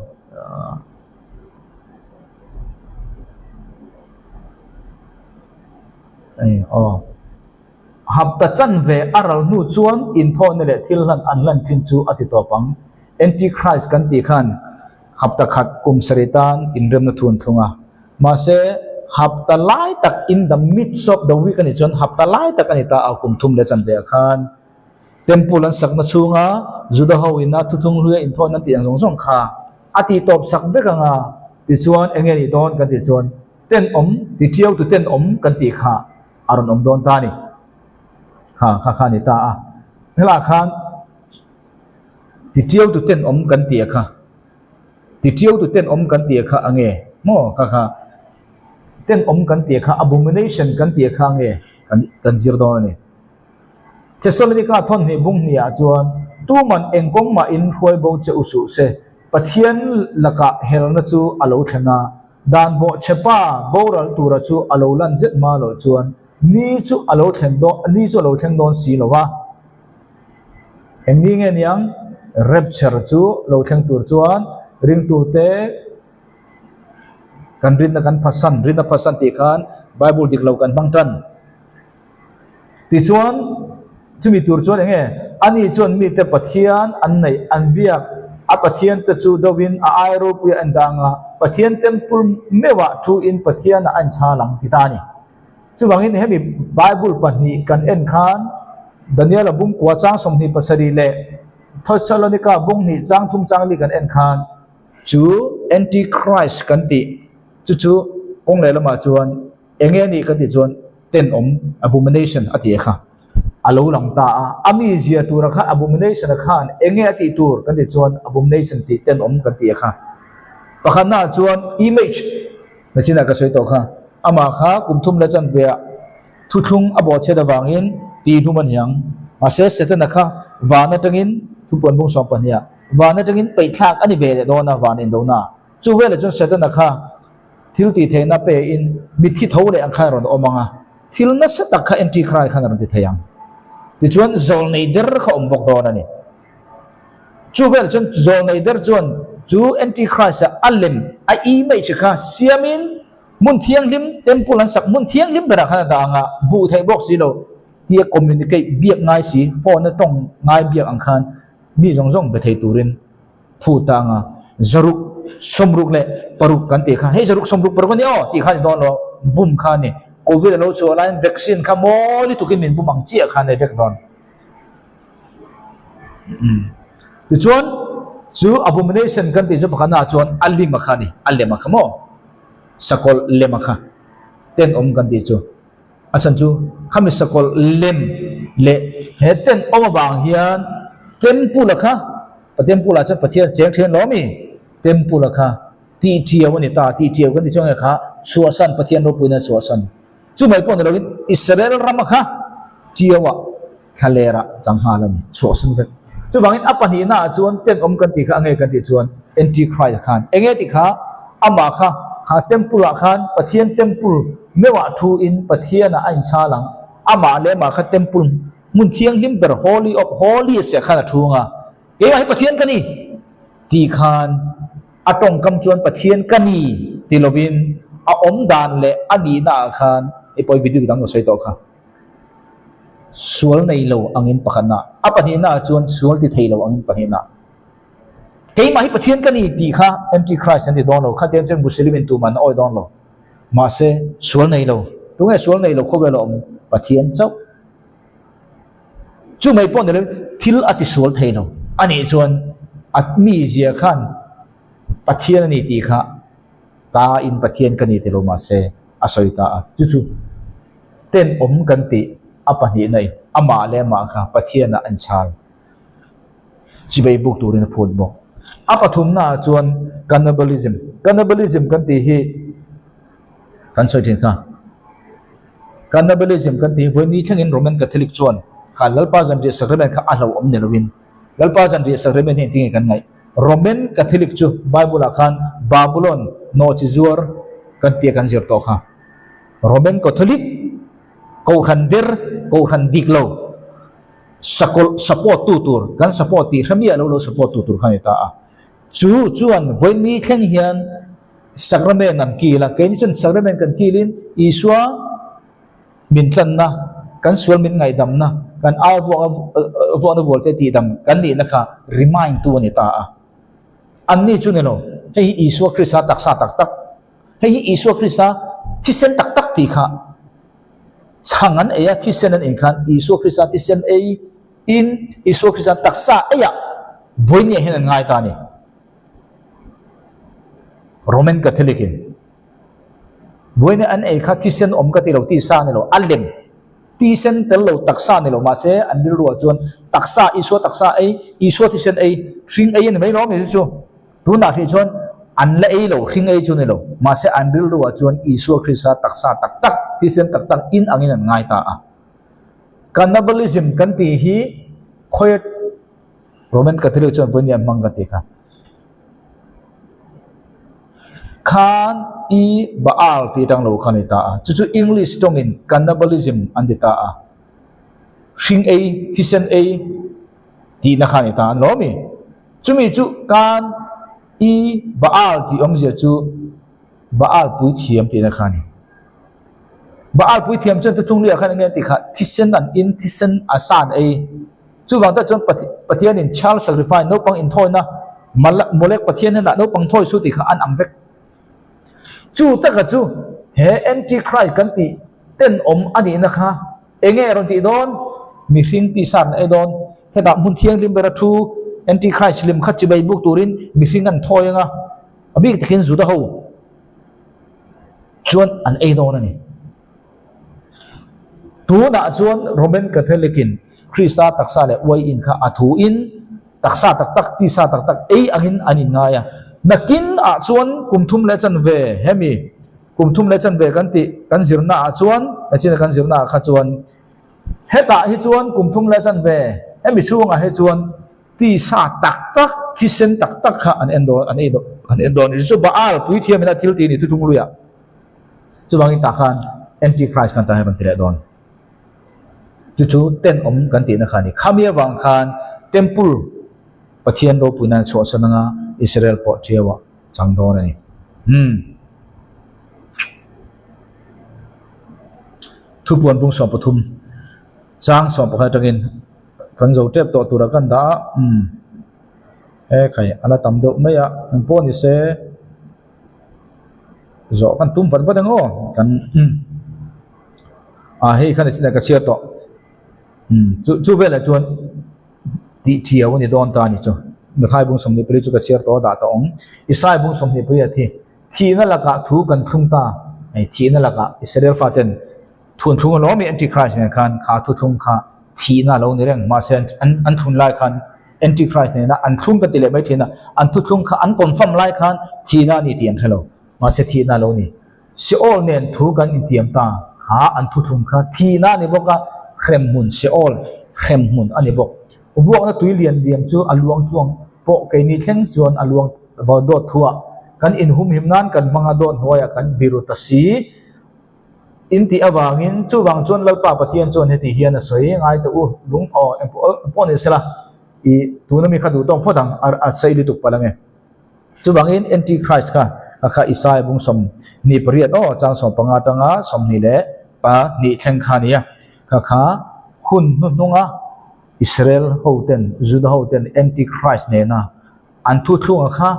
Aw. Hapta chanve a ral hnu chuan inthawhna leh thil hlan an hlan thin chu a ti tawp ang. Antichrist kan tih khan hapta khat kum sarih tan inremna thu an thlung a. Mahse, hapta lai tak in the midst of the week a nih chuan hapta lai tak a ni ta a kum thum leh chanve ah khan. Temple an sakna chhunga Juda ho ina thuthlung hluia inthawhna an tih ang zawng zawng kha a tih tawp sak vek ang a, tichuan eng nge nih dawn kan tih chuan tenawm ti tiau tu tenawm kan tih kha a rawn awm dawn ta a ni. Kha kha kha a ni ta a, helaiah khan ti tiau tu tenawm kan tih a kha, ti tiau tu tenawm kan tih a kha a nge maw kha kha tenawm kan tih a kha abomination kan tih a kha nge kan kan zir dawn a ni. Thesalonika thawnhnih bung hniah chuan, Tuman eng kawng mahin hruai bo che u suh se, Pathian lakah helna chu a lo thlen a, dan bawh che pa boral tura chu a lo lan zet hma loh chuan ni chu a lo thlen dawn ni chu a lo thleng dawn si lo va. Eng ni nge niang? Rapture chu lo thleng tur chuan ringtute kan rinna kan phasan, rinna phasan tih khan Bible dik lo kan hmang tan. Tichuan, chumi tur chuan eng nge? Ani chuan mite Pathian an neih, an biak, a Pathiante chu dovin a ai ropui a en dang a, Pathian temple meuhah thuin Pathianah a inchhal ang ti ta a ni. Chuvangin hemi Bible pahnih kan en khan Daniela bungkua chang 27 leh Thessalonika bung hnih chang thum chang li kan en khan chu Antichrist kan tih chu chu kawng lehlamah chuan Eng nge anih ka tih chuan tenawm, abomination, a ti a kha. A lo lang ta a, a mi zia tura kha abomination a khan eng nge a tih tur kan tih chuan abomination tih tenawm kan ti a kha. Pakhatnaah chuan image nachinah ka sawi tawh kha, amah kha kum thum leh chanveah thuthlung a bawhchhiat avangin tihhlum a ni ang. Mahse Setana kha van atangin thupuan bung sawm pahniha van atangin peihthlak a ni ve leh dawn a van indona. Chu velah chuan Setana kha Thil tih theihna pe in mitthi tho leh ang khan a rawn awm ang a, thil nasa tak kha Antichri khan a rawn ti thei ang. Tichuan zawlnei der kha awm bawk dawn a ni. Chu vel chuan zawlnei der chuan chu Antichrist a a lem, a image kha siamin hmun thianghlim, temple an sak hmun thianghlim berah khan a dah ang a, hmuh theih bawk si lo tia communicate biak ngai si, phone a tawng ngai biak ang khan mi zawng zawng be thei turin Phu ta anga zaruk sawmruk leh paruk kan tih kha hei zaruk sawmruk paruk a ni aw tih kha a ni dawn lo bum kha a ni covid a lo chhuah laiin vaccine kha mawi tukin min bum ang chiah kha a nei vek dawn tichuan chu abomination kan tih chu pakhatna ah chuan a lim a kha a ni a lem a kha maw sakawlh lem a kha tenawm kan tih chu. A chhan chu khami sakawlh lem leh he tent awm avang hian temple-a kha, temple-ah chuan Pathian cheng thian lo ami? Temple-a kha tih chiau a ni ta, tih chiau kan ti chuang nge kha chhuahsan Pathian ropuina chhuahsan. Chumai pawh ni loin Israel rama kha chiauah. Thlalera chang nghal a ni, chhuahsan vek. Chuvangin a pahnihnaah chuan tenawm kan tih kha a nge kan tih chuan Antichrist khan enge tih kha amah kha kha temple ah khan Pathian temple meuhah thu in Pathianah a inchhal ang, amah leh amah kha temple hmun thianghlim ber Holy of Holies ah khan a thu ang a, keimah hi Pathian ka ni tih khan a tawngkam chuan Pathian ka ni ti lovin a awm dan leh a nihna ah khan hei pawh hi video dang ka sawi tawh kha. Sual nei lo angin pakhatna, a pahnihna ah chuan sual ti thei lo angin pahnihna. Keimah hi Pathian ka ni tih kha Antichrist an ti dawn lo, khatiang chuan Muslim in tuman a awi dawn lo. Mahse, sual nei lo, tunge sual nei lo khawvel a awm? Pathian chauh. Chu mai pawh ni lo in thil a ti sual thei lo a nih chuan a mizia khan Pathian a ni tih kha ta in Pathian ka ni ti lo mahse a sawi ta a, chu chu tenawm kan tih a pahnihna in amah leh amah kha Pathianah an chhal chibei buk turin a phut bawk. A pathumna ah chuan cannibalism, cannibalism kan tih hi kan sawi thin kha. Cannibalism kan tih hi vawiin ni thlengin Roman Catholic chuan kha Lalpa Zanriah Sacrament kha a hlauhawm ni lovin Lalpa Zanriah Sacrament hi engtin nge kan ngaih? Roman Catholic chu Bible ah khan Babylon nawhchi zuar kan tia kan zir tawh kha. Roman Catholic kohhran der, kohhran dik lo, sakawlh support tu tur, kan support tih hre miah lo lo support tu tur kha a ni ta a. Chu chuan vawiin thleng hian sacrament an kil a, keini chuan sacrament kan kilin Isua, Min tlanna, kan sual min ngaihdamna, kan ai vuakna vualte tihdam kan nihna kha remind tu a ni ta a. Anni chu ni lo, hei hi Isua Krista taksa tak tak, hei hi Isua Krista thisen tak tak tih kha chhang an ei a, thisen an in khan Isua Krista thisen ei in Isua Krista taksa eiah vawinia hian an ngai ta a ni. Roman Catholic in. Buaina an ei kha thisen awm ka ti lo, tisa a ni lo, a lem. Tisen tel lo taksa a ni lo, mahse an rilruah chuan taksa, Isua taksa ei, Isua thisen ei, hring ei a ni mai lo ami chu. Tunah hrih chuan an la ei lo, hring ei chu a ni lo, mahse an rilruah chuan Isua Krista taksa tak tak, thisen tak tak in angin an ngai ta a. Cannibalism kan tih hi khawi Roman Catholic chuan vawiin an hmang ka ti kha. Khan i Baal tih atang lo kha a ni ta a. Chu chu English tawngin cannibalism an ti ta a. Hring ei, thisen ei tihna kha a ni ta a ni lo mi? Chumi chu Khan i Baal tih awmzia chu Baal puithiam tihna kha a ni. Baal puithiam chuan thuthlung luiah khan eng nge an tih kha? Thisen an in, thisen a sa an ei. Chuvang tak chuan Pathianin child sacrifice, naupang inthawina, Molek Pathian hnenah naupang thawi su tih kha an ang vek. Chu taka chu he Antichrist kan tih tenawm a nihna kha enge a rawn tih dawn? Mihring tihsat na ei dawn. Hetah hmun thianghlim bera thu Antichrist lim kha chibai buk turin mihring an thawi anga, a bik takin Juda ho chuan an ei dawn a ni. Tunah chuan Roman Catholic-in Krista taksa leh uai in kha a thu in taksa tak tak, tisa tak tak ei angin an inngai a. Nakin ah chuan kum thum leh chanve hemi kum thum leh chanve kan tih kan zirna ah chuan nachina kan zirna ah kha chuan hetah hi chuan kum thum leh chanve hemi chhungah hi chuan tisa tak tak, thisen tak tak kha an en dawn an ei dawn an en dawn a ni. Chu Baal puithiamin a thil tih a ni thuthlung luiah. Chuvangin tah khan Antichrist khan tah hian a rawn ti leh dawn. Chu chu tenawm kan tihna kha a ni. Khami avang khan Temple Pathian ropuina an chhuahsan anga Israel pawh ṭhiauah chang dawn a ni. Umm. Thupuan bung 13 chang 11 atangin kan zo tep tawh tura kan dah a. Umm. He khai a la tam deuh mai a, engpawh ni se. Zawh kan tum vat vat ang aw kan ah hei khan a ka chhiar tawh umm chu chu velah chuan tih thiau a ni dawn ta a ni chu Matthai bung 24 chu ka chhiar tawh a dah tawh ang Isai bung 24 a thi thihna lakah thu kan thlung ta hei thihna lakah Israel faten thu an thlung alawm i Antichrist nen khan kha thuthlung kha thihna a lo ni reng mahse an an thlun lai khan Antichrist nena an thlung ka ti leh mai thin a, an thuthlung kha an confirm lai khan thihna a ni tih an hre lo. Mahse thihna a lo ni. Sheol nen thu kan intiam ta kha an thuthlung kha thihna a ni bawk a, hremhmun Sheol, Hremhmun a ni bawk. Vuakna tui lian liam chu a luang tluang pawh keini thleng chuan a luang dawt thuah kan inhumhim nan kan hmang a dawt hnuaiah kan biru ta si in tih avangin chuvang chuan Lalpa Pathian chuan heti hian a sawi ngai teh u lung aw engpawh ni sela i tuna mi kha duh tawk phawt ang a sei lutuk palh ange. Chuvangin Antichrist kha a kha Isaia bung 28 aw chang 15 atanga 22 thleng kha a ni a. Kha kha hun hnuhnunga Israel hoten, Juda hoten Antichrist nena an thuthlunga kha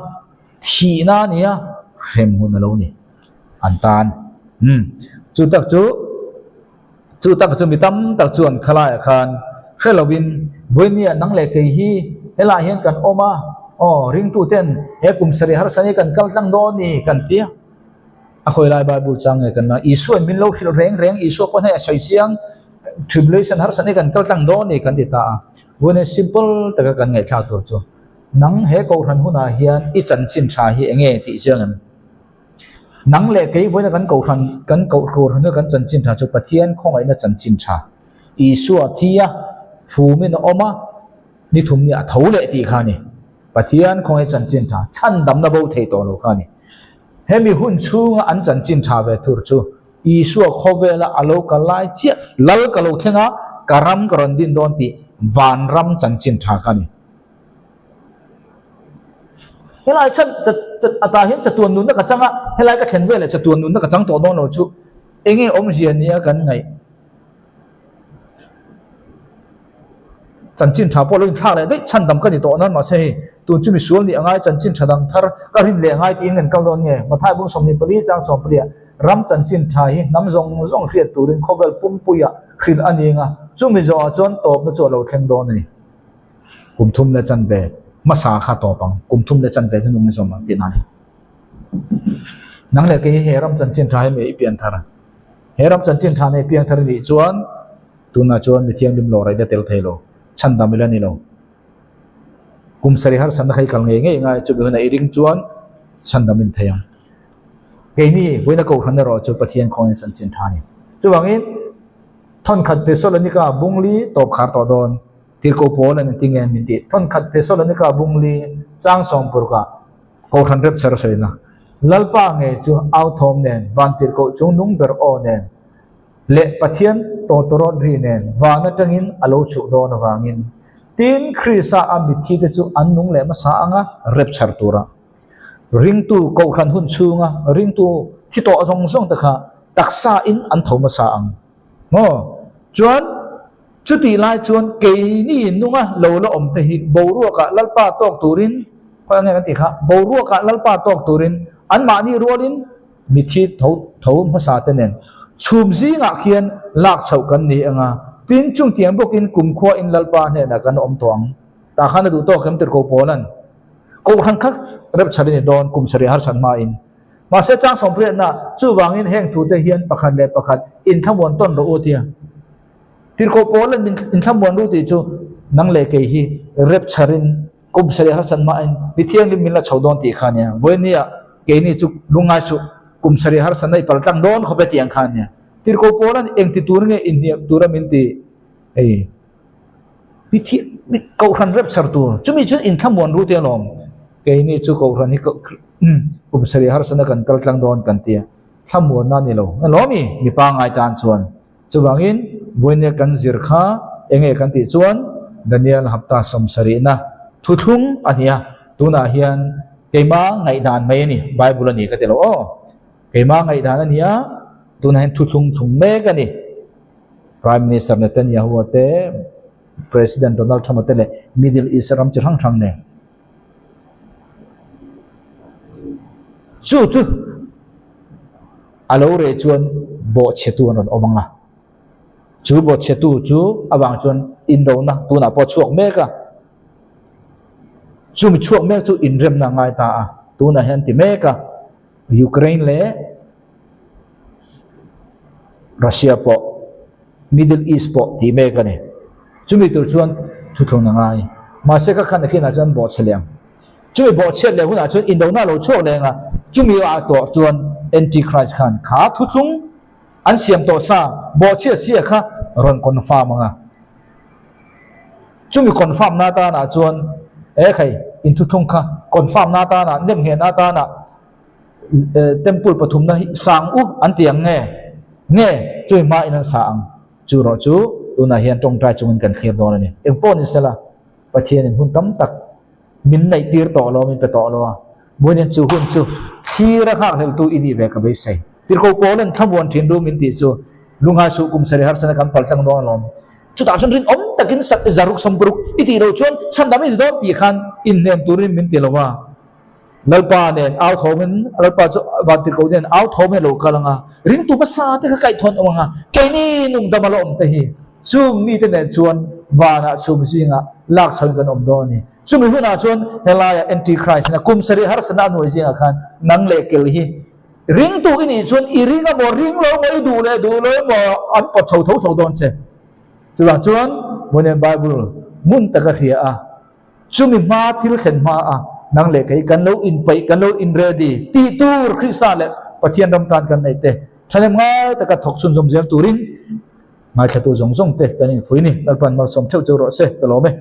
thihna a ni a, hrem hun a lo ni an tan. Umm chu tak chu. Chu tak chu mi tam tak chuan khalaiah khan hre lovin, Vawinia nang leh kei hi helaiah hian kan awm a, aw ringtuten he kum sarih harsa hi kan kal tlang dawn ni kan ti a. A khawi lai Bible chang nge kan la, Isuain min lo hrilh reng reng, Isua pawh hei a sawi chiang, tribulation harsa hi kan kal tlang dawn ni kan ti ta a. Vawinia simple taka kan ngaihthlak tur chu, nang he kohhran hunah hian i chanchin tha hi enge tih chiang em? Nang leh kei vawiina kan kohhran kan kohhran hnu kan chanchin tha chu Pathian khawngaihna chanchin tha Isua thi a phumin a awm a, ni thum ni a tho leh tih kha a ni. Pathian khawngaih chanchin tha chhandamna bo thei tawh lo kha a ni. Hemi hun chhunga an chanchin tha ve tur chu Isua khawvela a lo kal lai chiah lal ka lo thleng a, ka ram ka rawn din dawn tih vanram chanchin tha kha a ni. Helai chan atah hian chatuan nunna ka chang a, helai ka thlen veleh chatuan nunna ka chang tawh dawn lo chu enge awmzia nia kan ngaih. Chanchin tha pawh lo inthlak leh daih chhandam ka ni tawh nan mahse hei tun chu misual nih angai chanchin tha dang thar ka rin leh angai tiin kan kal dawn nge. Mathai bung 24 chang 14 ah ram chanchin tha hi hnam zawng zawng hriat turin khawvel pumpuiah hrilh a ni anga chumi zawhah chuan tawpna chu a lo thleng dawn a ni. Kum thum leh chanve hmasa kha tawp ang, kum thum leh chanve hnunung i zawm ang tih nan. Nang leh kei hi he ram chanchin tha hi mi i pian thar. He ram chanchin tha nei piang thar i nih chuan tunah chuan mi thianghlim lawr a i la tel thei lo, chhandam i la ni lo. Kum sarih harsatna kha i kal ngei ngei ngai, chumi hunah i ring chuan chhandam in thei ang. Keini vawiina kohhran erawh chu Pathian khawngin chanchin tha a ni. Chuvangin thawnkhat Thesalonika bungli tawp khar tawh dawn. Tirhkoh pawl an inti nge min tih? Thawnkhat Thesalonika bungli chang sawmpurukah Kohhran Rapture a sawina, Lalpa ngei chu authawm nen, van tirhkoh chung nung ber aw nen leh Pathian tawtawrawt ri nen van atangin a lo chhuh dawn avangin, tin Krista a mitthi te chu an nung leh hmasa anga rapture tura ringtu Kohhran hun chhunga ringtu thi tawh zawng zawng te kha taksa in an tho hmasa ang maw? Chuan. Chutih lai chuan keini nunga lo la awm te hi boruakah Lalpa tawk turin, khawi ang nge kan tih kha, boruakah Lalpa tawk turin anmahni rualin mithi tho tho hmasa te nen chhum zingah khian lak chhoh kan ni ang a, tin chungtiang bawkin kumkhua in Lalpa hnenah kan awm tawh ang. Tah khan a duh tawk em tirhkoh Paula'n Kohhran kha rep chhar i ni dawn kum sarih harsat hmain. Mahse chang sawmriatna chuvangin heng thute hian pakhat leh pakhat inthlamuan tawn rawh u tia. Tirhkoh Paul an inthlamuan ru tih chu nang leh kei hi rep chharin kum sarih harsat hmain mi thianghlim min la chho dawn tih kha a nia. Vawinia keini chu lungngai suh kum sarih harsatna i pal tlang dawn khawp e tih ang kha a nia. Tirhkoh Paul an engti tur nge inhniam tura min ti hei mi thian mi kohhran rep chhar tur chumi chuan inthlamuan ru te alawm keini chu kohhran hi kum sarih harsatna kan kal tlang dawn kan tia thlamuanna a ni lo alawm i mi pangngai tan chuan. Chuvangin, vawinia kan zir kha enge kan tih chuan Daniel hapta sawmsarihna thuthlung a ni a, tunah hian keima ngaihdan mai a ni, Bible a ni ka ti lo aw, keima ngaihdan a ni a, tunah hian thuthlung thlung mek a ni. Prime Minister Netanyahu-a te, President Donald Trump-a te leh Middle East ram chi hrang hrang nen. Chu chu. A lo reh chuan bawhchhetu an rawn awm ang a, chu bawhchhetu chu avang chuan indona tunah pawh a chhuak mek a, chumi chhuak mek chu inremna a ngai ta a, tunah hian ti mek a, Ukraine leh Russia pawh Middle East pawh tih mek a ni. Chumi tur chuan thuthlun a ngai. Mahse ka khan nakinah chuan bawhchhe leh ang. Chumi bawhchhiat leh hunah chuan indona a lo chhuak leng a, chumi ah tawh chuan Antichrist khan kha thuthlung an siam tawh sa bawhchhiat sia kha rawn confirm ang a. Chumi confirm na atana chuan e khai inthuthung kha confirm na atana nemngheh na atana temple pathumna hi sang u an ti ang nge nge chumi hma in an sa ang chu erawh chu tunah hian tawngtai chungin kan thlir dawn a ni. Engpawh ni sela Pathianin hun tam tak min neih tir tawh lo, min pe tawh lo a, vawiin chu hun chu thlir a nghak hleltu i nih ve ka beisei. Tirhkoh Paulan thlamuan thin ru min tih chu lunghai suh kum sarih harsana kan pal tlang dawn alawm. Chutah chuan rinawm takin sak i zaruk sawmparuk i tih loh chuan chhandam i ni dawn tih khan inhnem turin min ti lo a. Lalpa nen au thawmin Lalpa chu van tirhkoh nen au thawmin a lo kal ang a, ringtu hmasa te kha kaihthawnh awm ang a, keini nungdam a la awm te hi chung mite nen chuan vanah chhum zingah lak chhoin kan awm dawn a ni. Chumi hunah chuan helaiah Antichrist ina kum sarih harsatna a nuai zingah khan nang leh kel hi ringtu i nih chuan i ring a maw, ring lo maw, i duh leh duh lo maw an pawt chho tho tho dawn che. Chuvang chuan Vawiin Bible ngun taka hria a, chumi hma thil thlen hma a nang leh kei kan lo inpeih, kan lo in ready tih tur Krista leh Pathian ram tan kan nei te thahnem ngai taka thawk chhunzawm zel turin ngaithlatu zawng zawng te kan infuih a ni. Lalpan malsawm theuh cheu rawh se, ka lawm e.